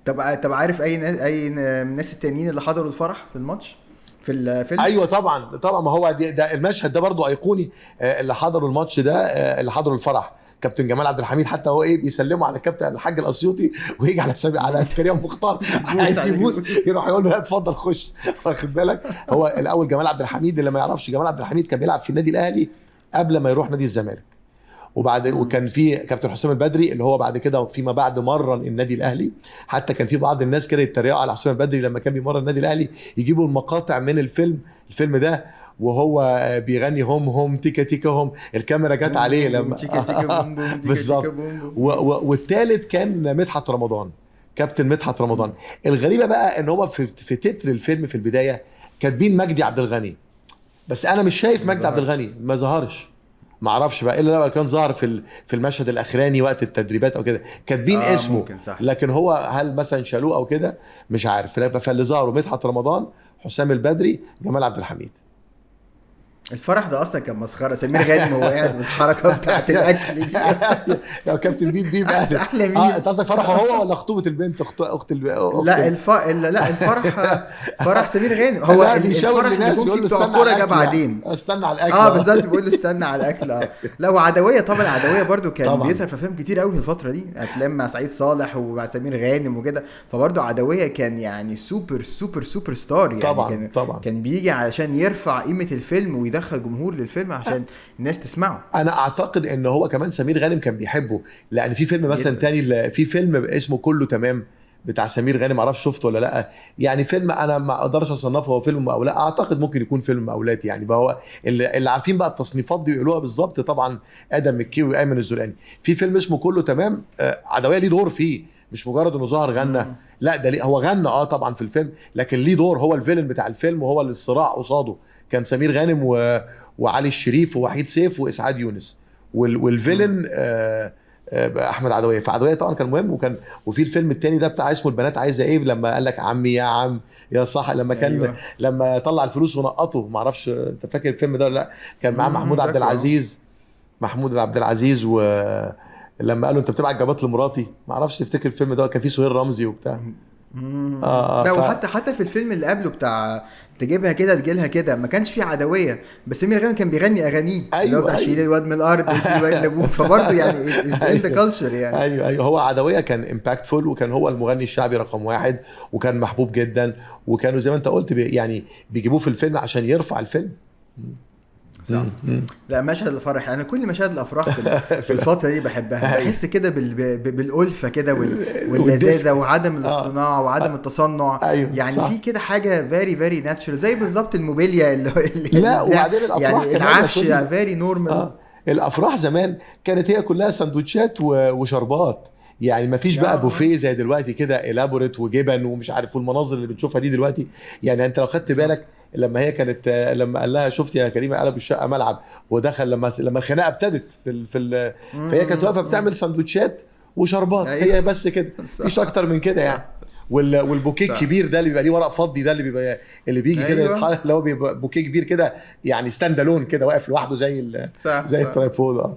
طب عارف اي ناس، اي من الناس التانيين اللي حضروا الفرح في الماتش في الفيلم؟ ايوه طبعا طبعا، ما هو ده المشهد ده برضو ايقوني. اللي حضروا الماتش ده، اللي حضروا الفرح كابتن جمال عبد الحميد، حتى هو ايه بيسلموا على كابتن الحاج الاسيوطي ويجي على على كريم مختار عايز يبوس، يروح يقول له لا اتفضل خش، واخد بالك. هو الاول جمال عبد الحميد، اللي ما يعرفش جمال عبد الحميد كان بيلعب في النادي الاهلي قبل ما يروح نادي الزمالك، وبعد وكان في كابتن حسام البدري اللي هو بعد كده فيما بعد مرن النادي الاهلي. حتى كان في بعض الناس كده يتريقوا على حسام البدري لما كان بيمرن النادي الاهلي، يجيبوا المقاطع من الفيلم ده وهو بيغني هم هم تيكا تيكا هم، الكاميرا جت عليه لما تيكا تيكا بوم بوم بالظبط. والثالث كان مدحت رمضان، كابتن مدحت رمضان. الغريبة بقى ان هو في تتر الفيلم في البداية كاتبين مجدي عبد الغني، بس انا مش شايف مجدي عبد الغني، ما ظهرش، ما اعرفش بقى الا لو كان ظهر في المشهد الاخراني وقت التدريبات او كده، كاتبين اسمه، لكن هو هل مثلا شالوه او كده مش عارف. فاللي ظهروا مدحت رمضان، حسام البدري، جمال عبد الحميد. الفرح ده اصلا كان مسخرة، سمير غانم وهو قاعد بالحركة بتاعت الاكل دي. لو كابتن بيب بيب احلى مين. انت قصدك فرحه هو ولا خطوبه البنت؟ اخت لا لا الفرح فرح سمير غانم، هو الفرح اللي جم فيه بتوع الكورة جه بعدين. استنى على الاكل. بالظبط، بيقول له استنى على الاكل. لا وعدويه طبعا، عدويه برده كان بيظهر في افلام كتير قوي في الفترة دي، افلام مع سعيد صالح ومع سمير غانم وكده، فبرده عدويه كان يعني super super super star يعني. طبعا كان كان بيجي علشان يرفع قيمة الفيلم ويدخل جمهور للفيلم عشان الناس تسمعه. انا اعتقد ان هو كمان سمير غانم كان بيحبه، لان في فيلم مثلا تاني، في فيلم اسمه كله تمام بتاع سمير غانم، معرفش شفته ولا لا، يعني فيلم انا ما اقدرش اصنفه هو فيلم او لا، اعتقد ممكن يكون فيلم اولاد يعني، بقى هو اللي عارفين بقى التصنيفات دي يقولوها بالظبط طبعا ادم مكي وايمن الزرقاني. في فيلم اسمه كله تمام، عدويه ليه دور فيه، مش مجرد انه ظهر غنى، لا ده هو غنى طبعا في الفيلم، لكن ليه دور، هو ال villain بتاع الفيلم وهو اللي الصراع قصاده. كان سمير غانم وعلي الشريف ووحيد سيف واسعاد يونس، وال villain احمد عدويه. فعدويه طبعا كان مهم. وكان وفي الفيلم التاني ده بتاع اسمه البنات عايزه ايه، لما قال لك عمي يا عم يا صح، لما كان أيوة. لما طلع الفلوس ونقطة، ما اعرفش انت فاكر الفيلم ده ولا لا، كان معاه محمود عبد العزيز، محمود عبد العزيز، ولما قالوا انت بتبعت جابات لمراتي، ما اعرفش تفتكر الفيلم ده، كان فيه سهير رمزي وبتاع. لا وحتى في الفيلم اللي قبله بتاع تجيبها كده تجيلها كده، ما كانش فيه عدويه، بس سمير غانم كان بيغني اغانيه. أيوة، اللي هو بتاع شيل الواد من الارض ادي الواد لابوه، فبرضه يعني it's in the culture يعني. ايوه هو عدويه كان impactful، وكان هو المغني الشعبي رقم 1، وكان محبوب جدا، وكانوا زي ما انت قلت يعني بيجيبوه في الفيلم عشان يرفع الفيلم. صح. لا مشهد الفرح، انا كل مشاهد الافراح في الفترة دي بحبها، بحس كده بالالفه كده واللذاذه وعدم الاصطناع وعدم التصنع. أيوة. يعني صح. في كده حاجة very very natural، زي بالظبط الموبيليا اللي لا وبعدين الافراح يعني العفش very normal. الافراح زمان كانت هي كلها سندوتشات وشربات، يعني ما فيش بقى بوفيه زي دلوقتي كده elaborate وجبن ومش عارف، والمناظر اللي بنشوفها دي دلوقتي. يعني انت لو خدت بالك لما هي كانت، لما قال لها شفت يا كريمة قلبوا الشقة ملعب، ودخل لما الخناقة ابتدت في فهي كانت واقفة بتعمل سندوتشات وشربات. أيوة. هي بس كده، مفيش اكتر من كده يعني. والبوكيه الكبير ده اللي بيبقى ليه ورق فضي ده، اللي بيبقى اللي بيجي كده. يتحط، اللي هو بيبقى بوكيه كبير كده يعني stand alone كده واقف لوحده زي زي ال tripod.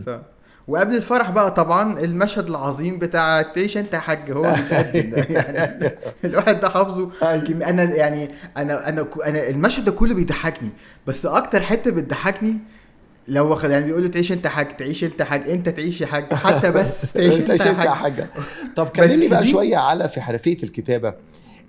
صح. وقبل الفرح بقى طبعا المشهد العظيم بتاع تعيش انت يا حاج، هو بيتقدم ده يعني الواحد ده حافظه. انا يعني انا انا انا المشهد ده كله بيضحكني، بس اكتر حتة بتضحكني لو يعني بيقولوا تعيش انت حاج، تعيش انت حاج، انت تعيش يا حاج، حتى بس تعيش انت يا حاج. طب كلمني بقى شوية على في حرفية الكتابة،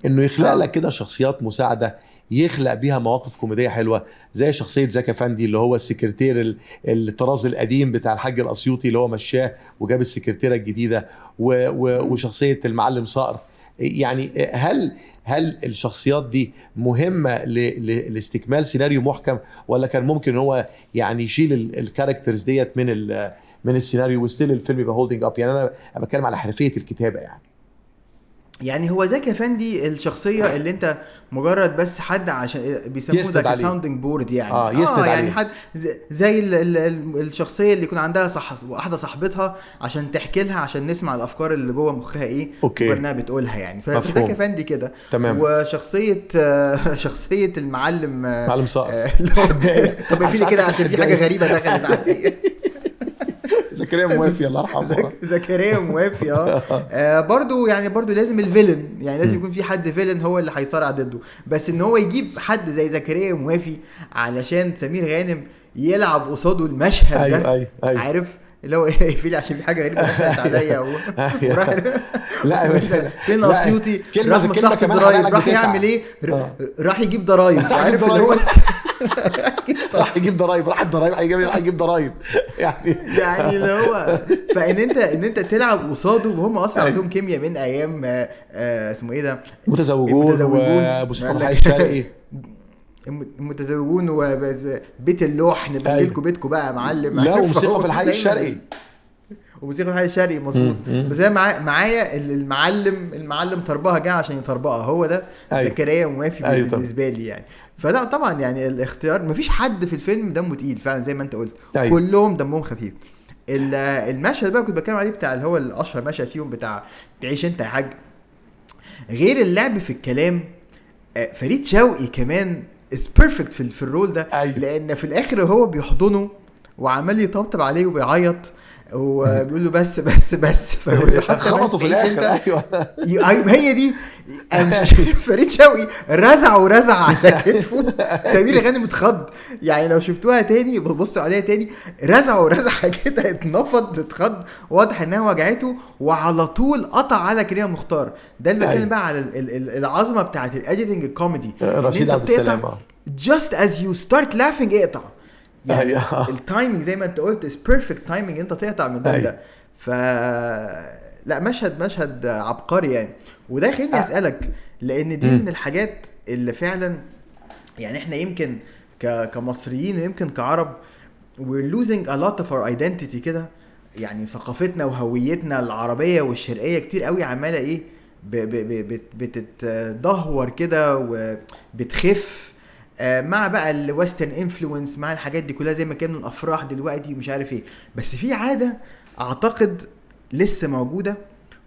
انه يخلق لك كده شخصيات مساعدة يخلق بيها مواقف كوميدية حلوة، زي شخصية زكي فندي اللي هو السكرتير الطراز القديم بتاع الحاج الاسيوطي اللي هو مشاه وجاب السكرتيره الجديدة، وشخصية المعلم صقر. يعني هل الشخصيات دي مهمة لاستكمال سيناريو محكم، ولا كان ممكن هو يعني يشيل ال characters ديت من السيناريو و still الفيلم يبقى holding up؟ يعني انا بتكلم على حرفية الكتابة يعني هو زكي فندي الشخصية اللي انت مجرد بس حد عشان بيسموه ده sounding board، يعني يسند يعني عليه. حد زي الشخصية اللي يكون عندها واحدة صاحبتها عشان تحكي لها، عشان نسمع الافكار اللي جوه مخها ايه وانها بتقولها يعني. فزكي فندي كده. وشخصية شخصية المعلم معلم صقر. طب اقفلي كده عشان في حاجة غريبة دخلت عليا. زكريا موافي الله يرحمه. زكريا موافي. برضو يعني برضو لازم ال villain، يعني لازم يكون في حد villain هو اللي هيصارع ضده، بس ان هو يجيب حد زي زكريا موافي علشان سمير غانم يلعب قصاده المشهد ده. أيوة. أيوة. عارف اللي هو ايه، عشان في حاجة غريبة دخلت عليا وراح. لا فين اسيوطي راح مصلحة الضرايب، راح يعمل ايه؟ راح يجيب ضرايب، عارف اللي هو راح يجيب ضرايب، راح الضرايب راح يجيب ضرايب يعني اللي هو فان انت ان انت تلعب قصاده، وهم اصلا عندهم كيمياء من ايام اسمه ايه ده، متزوجون وموسيقى الحي الشرقي، المتزوجون وبيت اللوح، نبهدلكوا بيتكم بقى يا معلم. لا وموسيقى في الحي الشرقي، وموسيقى في الحي الشرقي مظبوط. بس انا معايا المعلم طربها جه عشان يطربقها، هو ده. أيوة. زكريا موافي. أيوة. بالنسبة لي يعني. فلا طبعا يعني الاختيار مفيش حد في الفيلم دمه تقيل فعلا زي ما انت قلت. أيوة. كلهم دمهم خفيف. المشهد بقى كنت بتكلم عليه بتاع اللي هو الاشهر مشهد فيهم بتاع تعيش انت يا حاج، غير اللعب في الكلام، فريد شوقي كمان is perfect في ال role ده. أيوة. لان في الاخر هو بيحضنه وعمال يطبطب عليه وبيعيط وبيقول له بس بس بس، فيقول له حتى خبطه في الاخر. ايوه هي دي. فريد شوقي رزع ورزع على كتفه، سمير غانم اتخض يعني، لو شفتوها تاني بصوا عليها تاني، رزع ورزع كده، اتنفض اتخض، واضح انها وجعته، وعلى طول قطع على كريم مختار. ده اللي بتكلم بقى على العظمة بتاعه ال editing الكوميدي، رشيد عبد السلام. just as you start laughing اقطع يعني. ال timing زي ما انت قلت is perfect timing، انت تقطع من ده. ف لا مشهد عبقري يعني. وده خليني اسالك، لان دي من الحاجات اللي فعلا يعني احنا يمكن كمصريين ويمكن كعرب we're losing a lot of our identity كده، يعني ثقافتنا وهويتنا العربية والشرقية كتير قوي عماله ايه بتتدهور كده وبتخف مع بقى ال western influence، مع الحاجات دي كلها زي ما كانوا الافراح دلوقتي ومش عارف ايه. بس في عادة اعتقد لسه موجودة،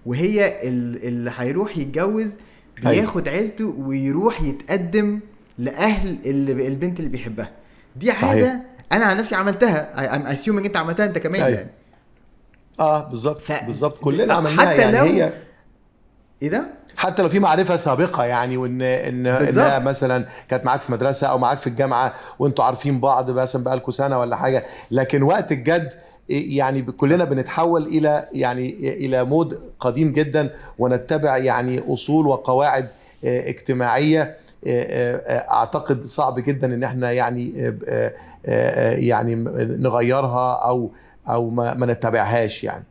وهي اللي هيروح يتجوز بياخد عيلته ويروح يتقدم لاهل البنت اللي بيحبها. دي عادة. صحيح. انا عن نفسي عملتها، I'm assuming انت عملتها انت كمان. أيوة. يعني بالظبط بالظبط كلنا عملناها حتى يعني. هي ايه ده، حتى لو في معرفة سابقة يعني، وان ان انها مثلا كانت معاك في مدرسة او معاك في الجامعة وانتوا عارفين بعض مثلا بقالكوا سنة ولا حاجة، لكن وقت الجد يعني كلنا بنتحول الى يعني الى mode قديم جدا، ونتبع يعني اصول وقواعد اجتماعية. اعتقد صعب جدا ان احنا يعني يعني نغيرها او ما نتبعهاش يعني.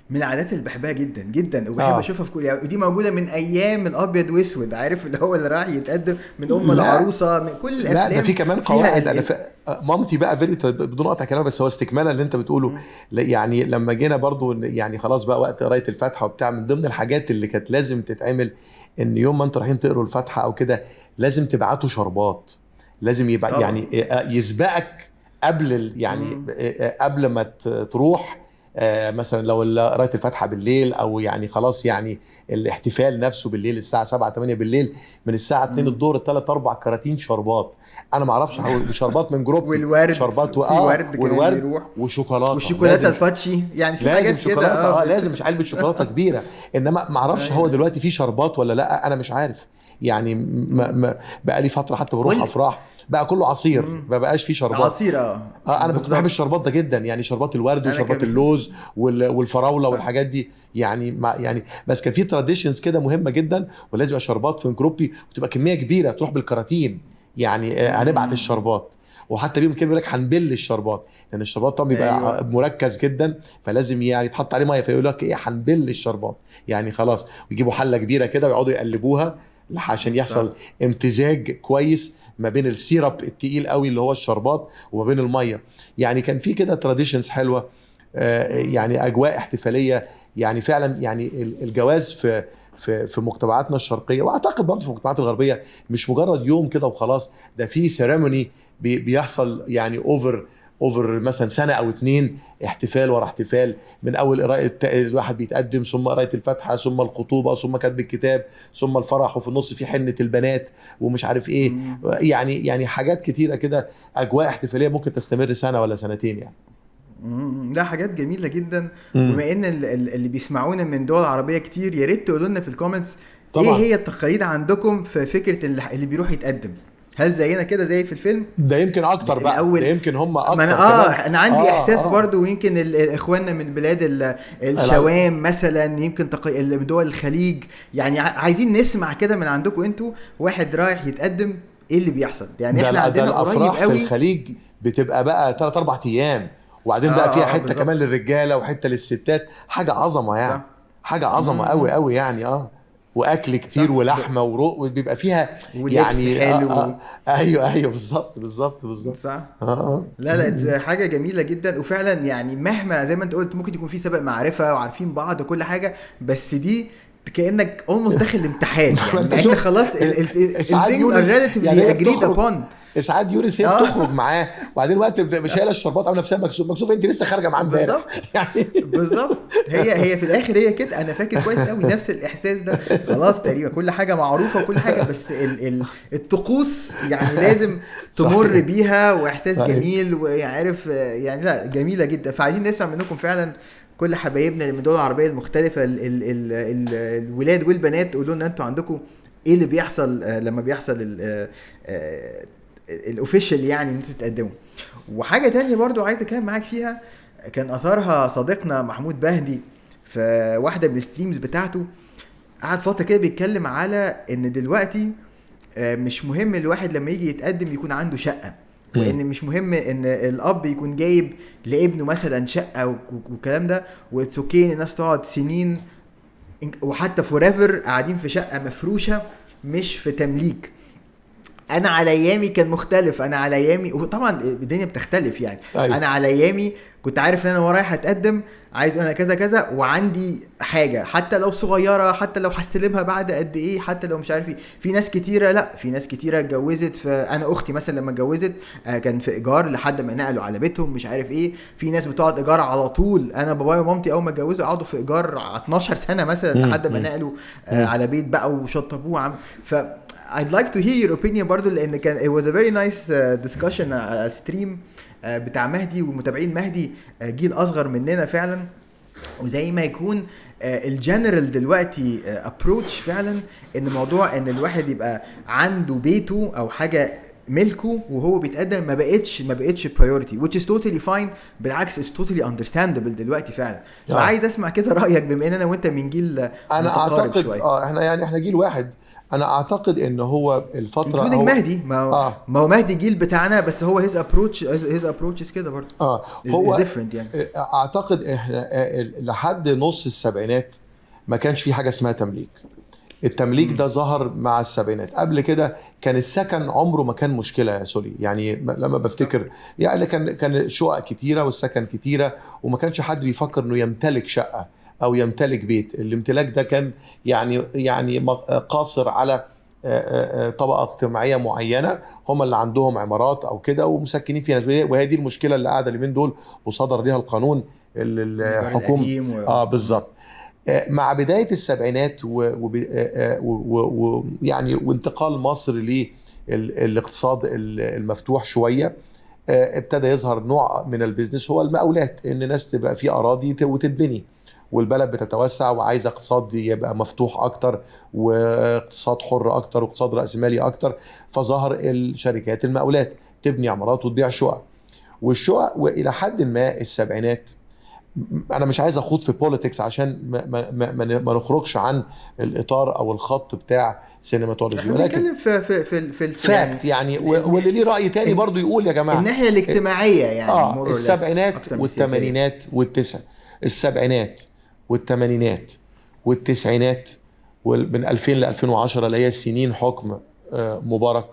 من العادات اللي بحبها جدا جدا وبحب اشوفها في كل يعني، ودي موجودة من ايام الابيض واسود، عارف اللي هو اللي راح يتقدم من ام العروسة، من كل الافلام. لا ده في كمان قواعد. انا مامتي بقى very بدون قطع كلام، بس هو استكمالا اللي انت بتقوله. يعني لما جينا برضو يعني خلاص بقى وقت قرايه الفاتحة وبتاع، من ضمن الحاجات اللي كانت لازم تتعمل ان يوم ما انتوا رايحين تقروا الفاتحة او كده لازم تبعتوا شربات، لازم يبقى يعني يسبقك قبل يعني قبل ما تروح، مثلا لو قرايه الفاتحة بالليل، او يعني خلاص يعني الاحتفال نفسه بالليل الساعة 7 8 بالليل، من الساعة 2 الظهر 3 4 كراتين شربات. انا ما اعرفش شربات من جروب، والورد شربات والورد وشوكولاته، والشوكولاته الباتشي يعني، في حاجات كده لازم مش علبة شوكولاتة كبيرة. انما ما اعرفش هو دلوقتي في شربات ولا لا، انا مش عارف يعني. بقى لي فترة حتى بروح افراح بقى كله عصير، ما بقاش فيه شربات. عصير انا كنت بحب الشربات ده جدا يعني، شربات الورد وشربات اللوز والفراوله والحاجات دي يعني. يعني بس كان في traditions كده مهمة جدا، ولازم يبقى شربات في جروبي، وتبقى كمية كبيرة تروح بالكراتين يعني. هنبعت الشربات، وحتى ليهم كلمة يقول لك هنبل الشربات، لان الشربات طبعا بيبقى مركز جدا، فلازم يعني يتحط عليه مية، فيقول لك ايه هنبل الشربات يعني خلاص. ويجيبوا حله كبيرة كده ويقعدوا يقلبوها عشان يحصل امتزاج كويس ما بين ال syrup التقيل قوي اللي هو الشربات وما بين المية. يعني كان في كده traditions حلوة، يعني اجواء احتفالية يعني. فعلا يعني الجواز في في في مجتمعاتنا الشرقية، واعتقد برضه في المجتمعات الغربية، مش مجرد يوم كده وخلاص، ده في ceremony بيحصل يعني over مثلا سنة او اتنين، احتفال ورا احتفال، من اول قراءة الواحد بيتقدم، ثم قراءة الفاتحة، ثم الخطوبة، ثم كتب الكتاب، ثم الفرح، وفي النص في حنة البنات ومش عارف ايه. يعني حاجات كتيرة كده، اجواء احتفالية ممكن تستمر سنة ولا سنتين يعني. ده حاجات جميلة جدا. وبما ان اللي بيسمعونا من دول عربية كتير، يا ريت تقولوا لنا في ال comments ايه هي التقاليد عندكم في فكرة اللي بيروح يتقدم. هل زينا كده زي في الفيلم ده؟ يمكن اكتر بقى، ده يمكن هم اكتر. انا انا عندي احساس برضو، ويمكن اخواننا من بلاد الشوام مثلا، يمكن دول الخليج، يعني عايزين نسمع كده من عندكم انتوا، واحد رايح يتقدم ايه اللي بيحصل. يعني احنا عندنا قريب قوي في الخليج بتبقى بقى 3-4 ايام، وبعدين بقى فيها حتة بالزبط. كمان للرجاله وحتة للستات، حاجة عظمه يعني. صح. حاجة عظمه قوي قوي يعني. واكل كتير ولحمه وروق، وبيبقى فيها يعني حلو. ايوه بالظبط بالظبط بالظبط. صح. لا لا حاجة جميلة جدا. وفعلا يعني مهما زي ما انت قلت ممكن يكون في سابق معرفة وعارفين بعض وكل حاجة، بس دي كانك almost داخل الامتحان يعني، مع ان خلاص things are relatively agreed upon. اسعاد يونس هي بتخرج معاه، وبعدين وقت بتبقى شايله الشربات عامله نفسها مكسوف، انت لسه خارجه معاه امبارح يعني. بالظبط. هي في الاخر هي كده. انا فاكر كويس قوي نفس الاحساس ده. خلاص تقريبا كل حاجة معروفة وكل حاجة، بس الطقوس يعني لازم تمر بيها، واحساس جميل وعارف يعني. لا جميلة جدا. فعايزين نسمع منكم فعلا كل حبايبنا اللي من الدول العربية المختلفة، ال ال ال الولاد والبنات، قولوا لنا انتوا عندكم ايه اللي بيحصل لما بيحصل ال official يعني ان انتوا تقدموا. وحاجه تانية برضو عايز اتكلم معاك فيها، كان اثرها صديقنا محمود بهدي في واحدة من ال streams بتاعته، قعد فترة كده بيتكلم على ان دلوقتي مش مهم الواحد لما يجي يتقدم يكون عنده شقه، وان مش مهم ان الاب يكون جايب لابنه مثلا شقه والكلام ده، و it's okay الناس تقعد سنين وحتى forever قاعدين في شقه مفروشه مش في تمليك. انا على ايامي كان مختلف، انا على ايامي، وطبعا الدنيا بتختلف يعني. أيوة. انا على ايامي كنت عارف ان انا ورايح اتقدم عايز انا كذا كذا، وعندي حاجة حتى لو صغيرة، حتى لو هستلمها بعد قد ايه، حتى لو مش عارف ايه. في ناس كتيرة، لا في ناس كتيرة اتجوزت، انا اختي مثلا لما اتجوزت كان في ايجار لحد ما نقلوا على بيتهم مش عارف ايه. في ناس بتقعد ايجار على طول. انا بابايا ومامتي اول ما اتجوزوا قعدوا في ايجار 12 سنة مثلا لحد ما نقلوا على بيت بقى وشطبوه. ف I'd like to hear your opinion برضو، لان كان it was a very nice discussion على stream بتاع مهدي ومتابعين مهدي، جيل اصغر مننا فعلا، وزي ما يكون الجنرال دلوقتي approach فعلا ان موضوع ان الواحد يبقى عنده بيته او حاجة ملكه وهو بيتقدم ما بقتش priority, which is totally fine. بالعكس it's totally understandable دلوقتي فعلا. فعايز اسمع كده رايك بما ان انا وانت من جيل انا اعتقد شوية. احنا يعني احنا جيل واحد. انا اعتقد ان هو الفترة هو مهدي ما هو مهدي جيل بتاعنا، بس هو his approach كده برضه هو different يعني. اعتقد احنا لحد نص السبعينات ما كانش في حاجة اسمها تمليك. التمليك ده ظهر مع السبعينات. قبل كده كان السكن عمره ما كان مشكلة يا سولي يعني. لما بفتكر يعني كان شقق كتيرة والسكن كتيرة، وما كانش حد بيفكر انه يمتلك شقه او يمتلك بيت. الامتلاك ده كان يعني قاصر على طبقه اجتماعية معينة، هم اللي عندهم عمارات او كده ومسكنين فيها. وهي دي المشكلة اللي قاعدة اليومين دول وصدر ليها القانون الحكومي. بالظبط. مع بداية السبعينات ويعني وانتقال مصر للاقتصاد المفتوح شوية، ابتدى يظهر نوع من ال business هو المقاولات، ان ناس تبقى في اراضي وتتبني، والبلد بتتوسع وعايزه اقتصاد يبقى مفتوح اكتر واقتصاد حر اكتر واقتصاد رأسمالي اكتر. فظهر الشركات المقاولات تبني عمارات وتبيع شقق. والشقق والى حد ما السبعينات، انا مش عايز اخوض في politics عشان ما نخرجش عن الاطار او الخط بتاع سينماتولوجي، ولكن في في في fact يعني واللي ليه راي تاني برضو يقول يا جماعة الناحية الاجتماعية يعني. السبعينات والثمانينات والتسع، السبعينات والثمانينات والتسعينات ومن 2000 ل 2010 اللي هي سنين حكم مبارك،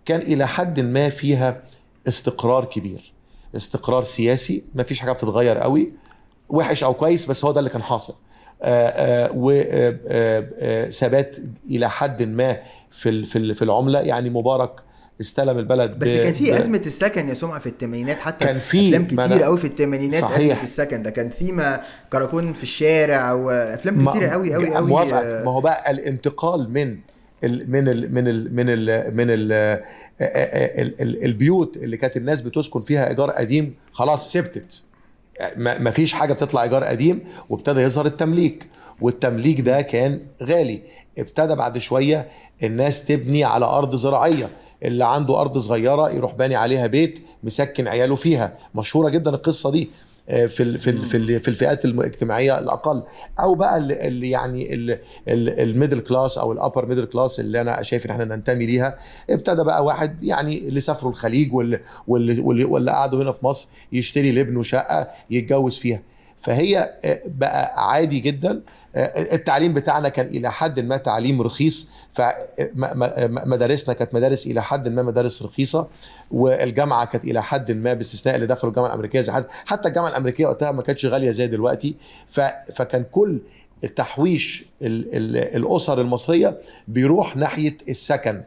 كان الى حد ما فيها استقرار كبير، استقرار سياسي، ما فيش حاجة بتتغير قوي، وحش او كويس بس هو ده اللي كان حاصل. وثبات الى حد ما في العملة يعني. مبارك استلم البلد، بس كان في ازمة السكن يا سمعه في الثمانينات، حتى كان في افلام كتير قوي في الثمانينات. ازمة السكن ده كان ثيمة كراكون في الشارع وافلام كتير قوي قوي قوي. موافق. ما هو بقى الانتقال من ال من ال من ال من ال من ال ال البيوت اللي كانت الناس بتسكن فيها ايجار قديم خلاص ثبتت، ما فيش حاجة بتطلع ايجار قديم، وابتدى يظهر التمليك، والتمليك ده كان غالي. ابتدى بعد شوية الناس تبني على ارض زراعية، اللي عنده ارض صغيرة يروح باني عليها بيت مسكن عياله فيها. مشهورة جدا القصة دي في في في الفئات الاجتماعية الاقل، او بقى اللي يعني ال middle class او ال upper middle class اللي انا شايف ان احنا ننتمي ليها. ابتدى بقى واحد يعني اللي سافروا الخليج واللي قعدوا هنا في مصر يشتري لابنه شقه يتجوز فيها. فهي بقى عادي جدا. التعليم بتاعنا كان الى حد ما تعليم رخيص، فمدارسنا كانت مدارس الى حد ما مدارس رخيصة، والجامعة كانت الى حد ما باستثناء اللي دخلوا الجامعة الامريكية زي حتى الجامعة الامريكية وقتها ما كانتش غالية زي دلوقتي. فكان كل التحويش الاسر المصرية بيروح ناحية السكن،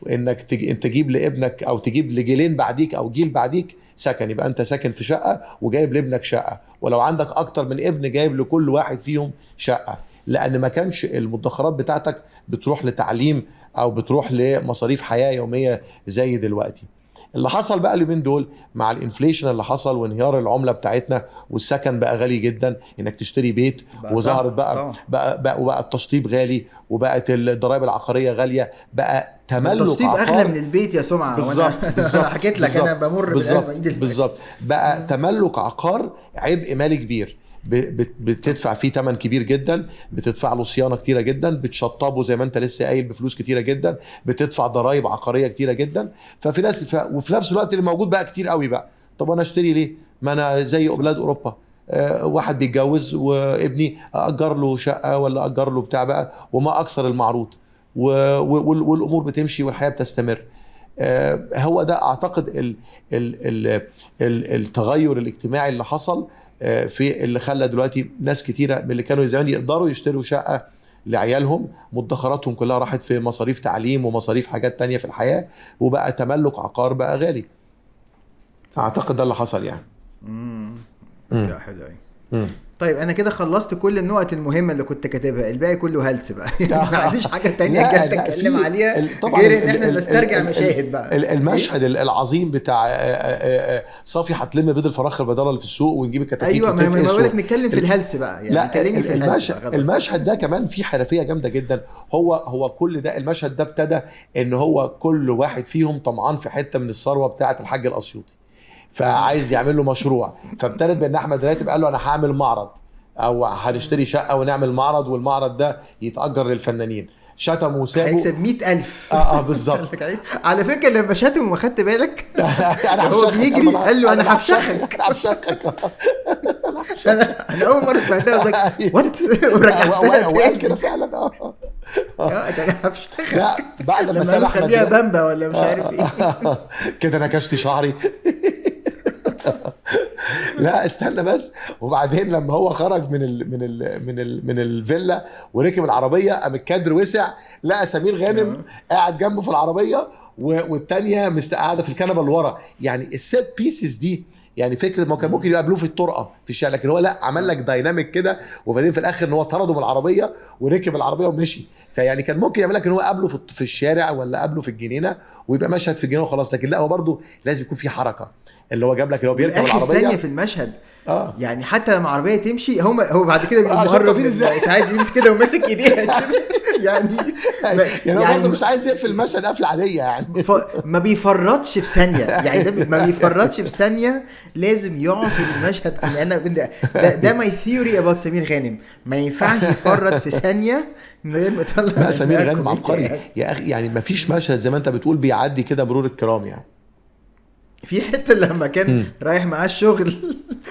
انك تجيب لابنك او تجيب لجيلين بعديك او جيل بعديك سكن، يبقى انت ساكن في شقه وجايب لابنك شقه، ولو عندك اكتر من ابن جايب لكل واحد فيهم شقه، لان ما كانش المدخرات بتاعتك بتروح لتعليم او بتروح لمصاريف حياة يومية زي دلوقتي. اللي حصل بقى اليومين دول مع ال inflation اللي حصل وانهيار العملة بتاعتنا، والسكن بقى غالي جدا انك تشتري بيت، وظهرت بقى وبقى التشطيب غالي، وبقت الضرائب العقارية غالية، بقى تملك التشطيب اغلى من البيت يا سمعه. بالظبط، حكيت لك انا بمر بالازمه دي بالظبط. بقى تملك عقار عبء مالي كبير، بتدفع فيه ثمن كبير جدا، بتدفع له صيانة كتيرة جدا، بتشطبه زي ما انت لسه قايل بفلوس كتيرة جدا، بتدفع ضرائب عقارية كتيرة جدا. ففي ناس وفي نفس الوقت اللي موجود بقى كتير قوي بقى، طب انا اشتري ليه؟ ما انا زي اولاد اوروبا، واحد بيتجوز وابني اجر له شقه ولا اجر له بتاع بقى، وما اكثر المعروض، والامور بتمشي والحياة بتستمر. هو ده اعتقد التغير الاجتماعي اللي حصل، في اللي خلى دلوقتي ناس كتيرة من اللي كانوا زمان يقدروا يشتروا شقة لعيالهم مدخراتهم كلها راحت في مصاريف تعليم ومصاريف حاجات تانية في الحياة، وبقى تملك عقار بقى غالي. أعتقد ده اللي حصل يعني. ده حلو. طيب انا كده خلصت كل النقط المهمة اللي كنت كاتبها، الباقي كله هلس بقى. ما عنديش حاجة تانية كنت اتكلم عليها غير ان احنا نسترجع مشاهد بقى. المشهد العظيم بتاع صافي هتلم بيض الفراخ البداله اللي في السوق ونجيب الكتاكيت. ايوه، ما بقول لك نتكلم في الهلس بقى يعني. كلمني في الهلس. المشهد ده كمان فيه حرفية جامدة جدا. هو كل ده المشهد ده ابتدى ان هو كل واحد فيهم طمعان في حتة من الثروة بتاعه الحاج الاسيوطي، فعايز يعمل له مشروع. فابتدت بان احمد راتب قال له انا هعمل معرض، او هنشتري شقه ونعمل معرض، والمعرض ده يتاجر للفنانين. شتموا وسابوا، هيكسب 100,000. بالظبط. على فكرة لما شتم وما خدت بالك هو بيجري قال له انا هفشخك. انا اول مرة سمعتها what ورجعتها وقال كده فعلا. انا هفشخك. لا بعد ما ساب احمد خليها بامبا ولا مش عارف ايه كده نكشت شعري. لا استنى بس. وبعدين لما هو خرج من ال من ال من ال من الفيلا وركب العربية، قام الكادر وسع، لقى سمير غانم قاعد جنبه في العربية، والتانية قاعدة في الكنبة اللي ورا. يعني ال set pieces دي، يعني فكرة ما كان ممكن يقابلوه في الطرقه في الشارع، لكن هو لا عمل لك dynamic كده. وبعدين في الاخر ان هو طرده من العربية وركب العربية ومشي. فيعني كان ممكن يعمل لك ان هو قابله في الشارع ولا قابله في الجنينة ويبقى مشهد في الجنينة وخلاص، لكن لا هو برده لازم يكون في حركة. اللي هو جاب لك اللي هو بيركب العربية ثانية في المشهد. يعني حتى لما العربية تمشي هو بعد كده بيبقى مهرب ساعات بينس كده وماسك ايديها كده. يعني برضه مش عايز يقفل المشهد قفله عادية يعني. ما بيفرطش في ثانية يعني، ده ما بيفرطش في ثانية، لازم يعصر المشهد. انا ده my theory about سمير غانم، ما ينفعش يفرط في ثانية من غير ما يطلع. سمير غانم عبقري يا اخي، يعني ما فيش مشهد زي ما انت بتقول بيعدي كده مرور الكرام. يعني في حتة لما كان رايح معاه الشغل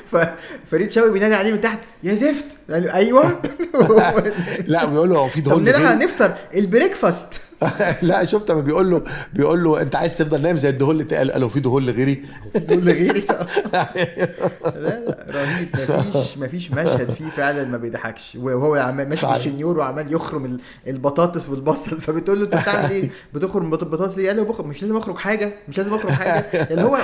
ففريد شوقي بينادي عليه من تحت يا زفت، يعني ايوه. لا بيقول له هو في دهول، طب نلحق نفطر ال breakfast. لا شفت لما بيقول له انت عايز تفضل نايم زي الدهول اللي قال له في دهول لغيري. دهول لغيري. لا رهيب. مفيش مشهد فيه فعلا ما بيضحكش، وهو عمال ماسك الشنيور وعمال يخرم البطاطس والبصل، فبتقول له انت بتعمل ايه؟ بتخرم البطاطس ليه؟ قال له مش لازم اخرج حاجة، مش لازم اخرج حاجة، اللي هو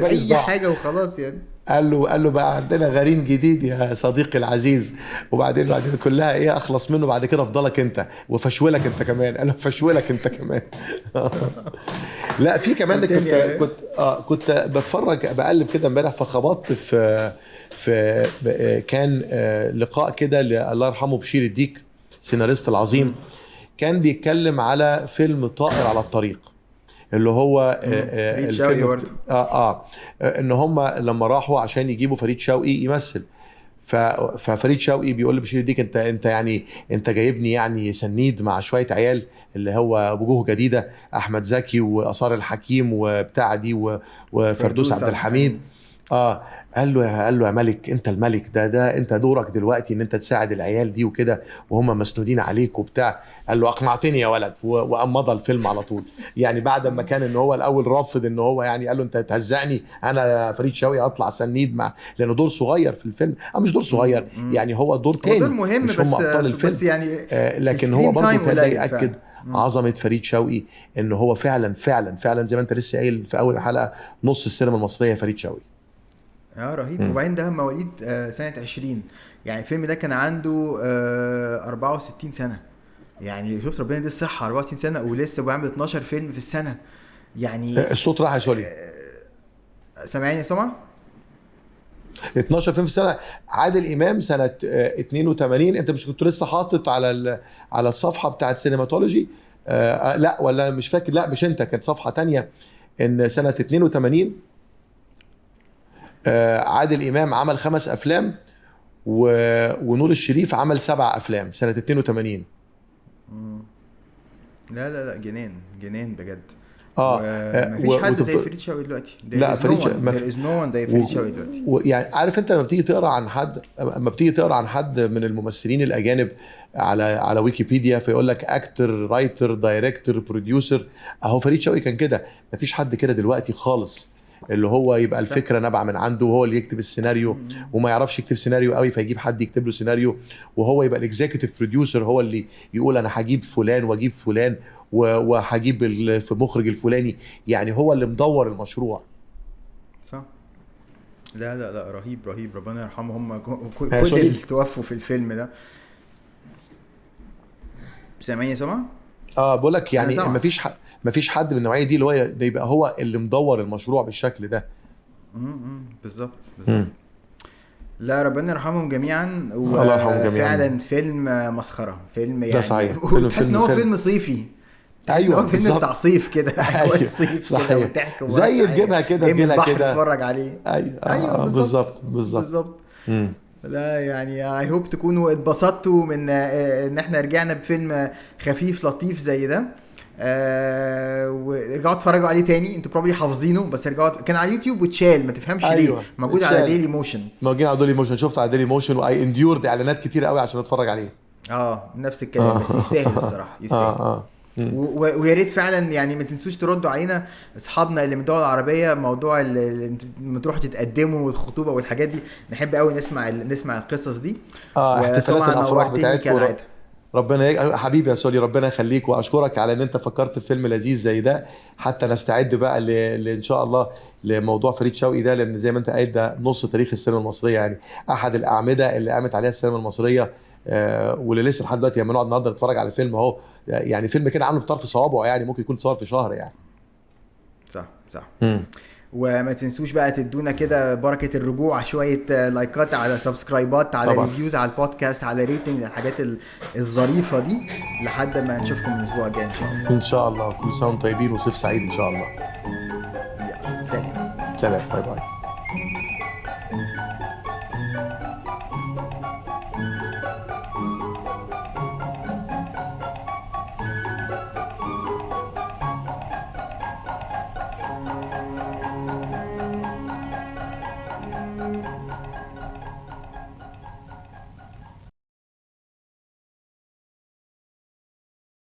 اي حاجة وخلاص يعني. قال له بقى عندنا غريم جديد يا صديقي العزيز، وبعدين كلها ايه اخلص منه بعد كده افضلك انت وفشولك انت كمان. قال له فشولك انت كمان. لا في كمان كنت بتفرج بقلب كده امبارح، فخبطت في كان لقاء كده الله يرحمه بشير الديك سيناريست العظيم، كان بيتكلم على فيلم طائر على الطريق اللي هو فريد شوقي برضه. ان هم لما راحوا عشان يجيبوا فريد شوقي يمثل، ففريد شوقي بيقول لبشير الديك انت يعني انت جايبني يعني سنيد مع شوية عيال اللي هو وجوه جديدة، احمد زكي واثار الحكيم وبتاع دي وفردوس عبد الحميد. قال له يا ملك، انت الملك ده انت دورك دلوقتي ان انت تساعد العيال دي وكده وهم مسنودين عليك وبتاع. قال له اقنعتني يا ولد، وقام مضى الفيلم على طول. يعني بعد ما كان ان هو الاول رافض ان هو يعني قال له انت تهزقني انا فريد شوقي اطلع سنيد مع، لانه دور صغير في الفيلم، مش دور صغير يعني هو دور تاني، دور مهم مش هم ابطال الفيلم بس يعني لكن هو برضه كان ده ياكد عظمه فريد شوقي، ان هو فعلا فعلا فعلا زي ما انت لسه قايل في اول حلقة نص السينما المصرية فريد شوقي. رهيب. وبعدين ده مواليد سنة 20، يعني الفيلم ده كان عنده 64 سنة، يعني شفت ربنا دي الصحة، 64 سنة ولسه بيعمل 12 فيلم في السنة يعني. الصوت راح يا سولي، سامعيني يا سمع؟ 12 فيلم في السنة. عادل إمام سنة 82، انت مش كنت لسه حاطط على على الصفحة بتاعت سينماتولوجي؟ لا ولا مش فاكر، لا مش انت، كانت صفحة تانية، ان سنة 82 عادل إمام عمل 5 أفلام ونور الشريف عمل 7 أفلام سنة 82. لا لا لا، جنان جنان بجد. مفيش حد زي فريد شوقي دلوقتي. لا فريد there is no one زي فريد شوقي دلوقتي. يعني عارف انت لما بتيجي تقرا عن حد من الممثلين الاجانب على ويكيبيديا فيقول لك actor writer director producer، اهو فريد شوقي كان كده. مفيش حد كده دلوقتي خالص، اللي هو يبقى الفكرة نابعة من عنده وهو اللي يكتب السيناريو، وما يعرفش يكتب سيناريو قوي فيجيب حد يكتب له سيناريو، وهو يبقى ال executive producer، هو اللي يقول انا هجيب فلان واجيب فلان وهجيب المخرج الفلاني، يعني هو اللي مدور المشروع. صح. لا لا لا، رهيب رهيب، ربنا يرحمه. هم كل اللي توفوا في الفيلم ده. سامعني يا سمع؟ بقول لك يعني مفيش حد من النوعية دي اللي هو يبقى هو اللي مدور المشروع بالشكل ده. بالظبط بالظبط. لا ربنا يرحمهم جميعا. وفعلا فيلم مسخرة، فيلم يعني صحيح. تحس ان هو فيلم صيفي. ايوه هو فيلم بتاع صيف كده، اجواء الصيف كده وضحك زي تجيبها كده تجيبها كده تتفرج عليه. ايوه بالظبط بالظبط. لا يعني I hope تكونوا اتبسطتوا من ان احنا رجعنا بفيلم خفيف لطيف زي ده. ورجعوا اتفرجوا عليه تاني، انتوا probably حافظينه بس رجعوا. كان على اليوتيوب واتشال، ما تفهمش. أيوة. ليه موجود على ديلي موشن، موجود على ديلي موشن، شفت على ديلي موشن و I endured اعلانات كتير قوي عشان اتفرج عليه. نفس الكلام. بس يستاهل الصراحة، يستاهل. ويا ريت فعلا يعني ما تنسوش تردوا علينا اصحابنا اللي من الدول العربية، موضوع اللي تروحوا تتقدموا والخطوبه والحاجات دي، نحب قوي نسمع القصص دي. احتفالات الافراح بتاعتكم. ربنا حبيبي يا سولي، ربنا يخليك، واشكرك على ان انت فكرت في فيلم لذيذ زي ده، حتى نستعد بقى ان شاء الله لموضوع فريد شوقي ده، لان زي ما انت قايل ده نص تاريخ السينما المصرية، يعني احد الاعمدة اللي قامت عليها السينما المصرية، واللي لسه لحد دلوقتي لما نقعد النهارده نتفرج على فيلم اهو، يعني فيلم كده عامله بطرف صوابعه، يعني ممكن يكون صور في شهر يعني. صح صح. وما تنسوش بقى تدونا كده بركة الرجوع، شوية لايكات على subscribe ات، على reviews على البودكاست، على rating، الحاجات الظريفة دي، لحد ما نشوفكم الأسبوع الجاي إن شاء الله. إن شاء الله، كل سنة وانتم طيبين وصيف سعيد إن شاء الله. يلا سلام سلام، bye bye.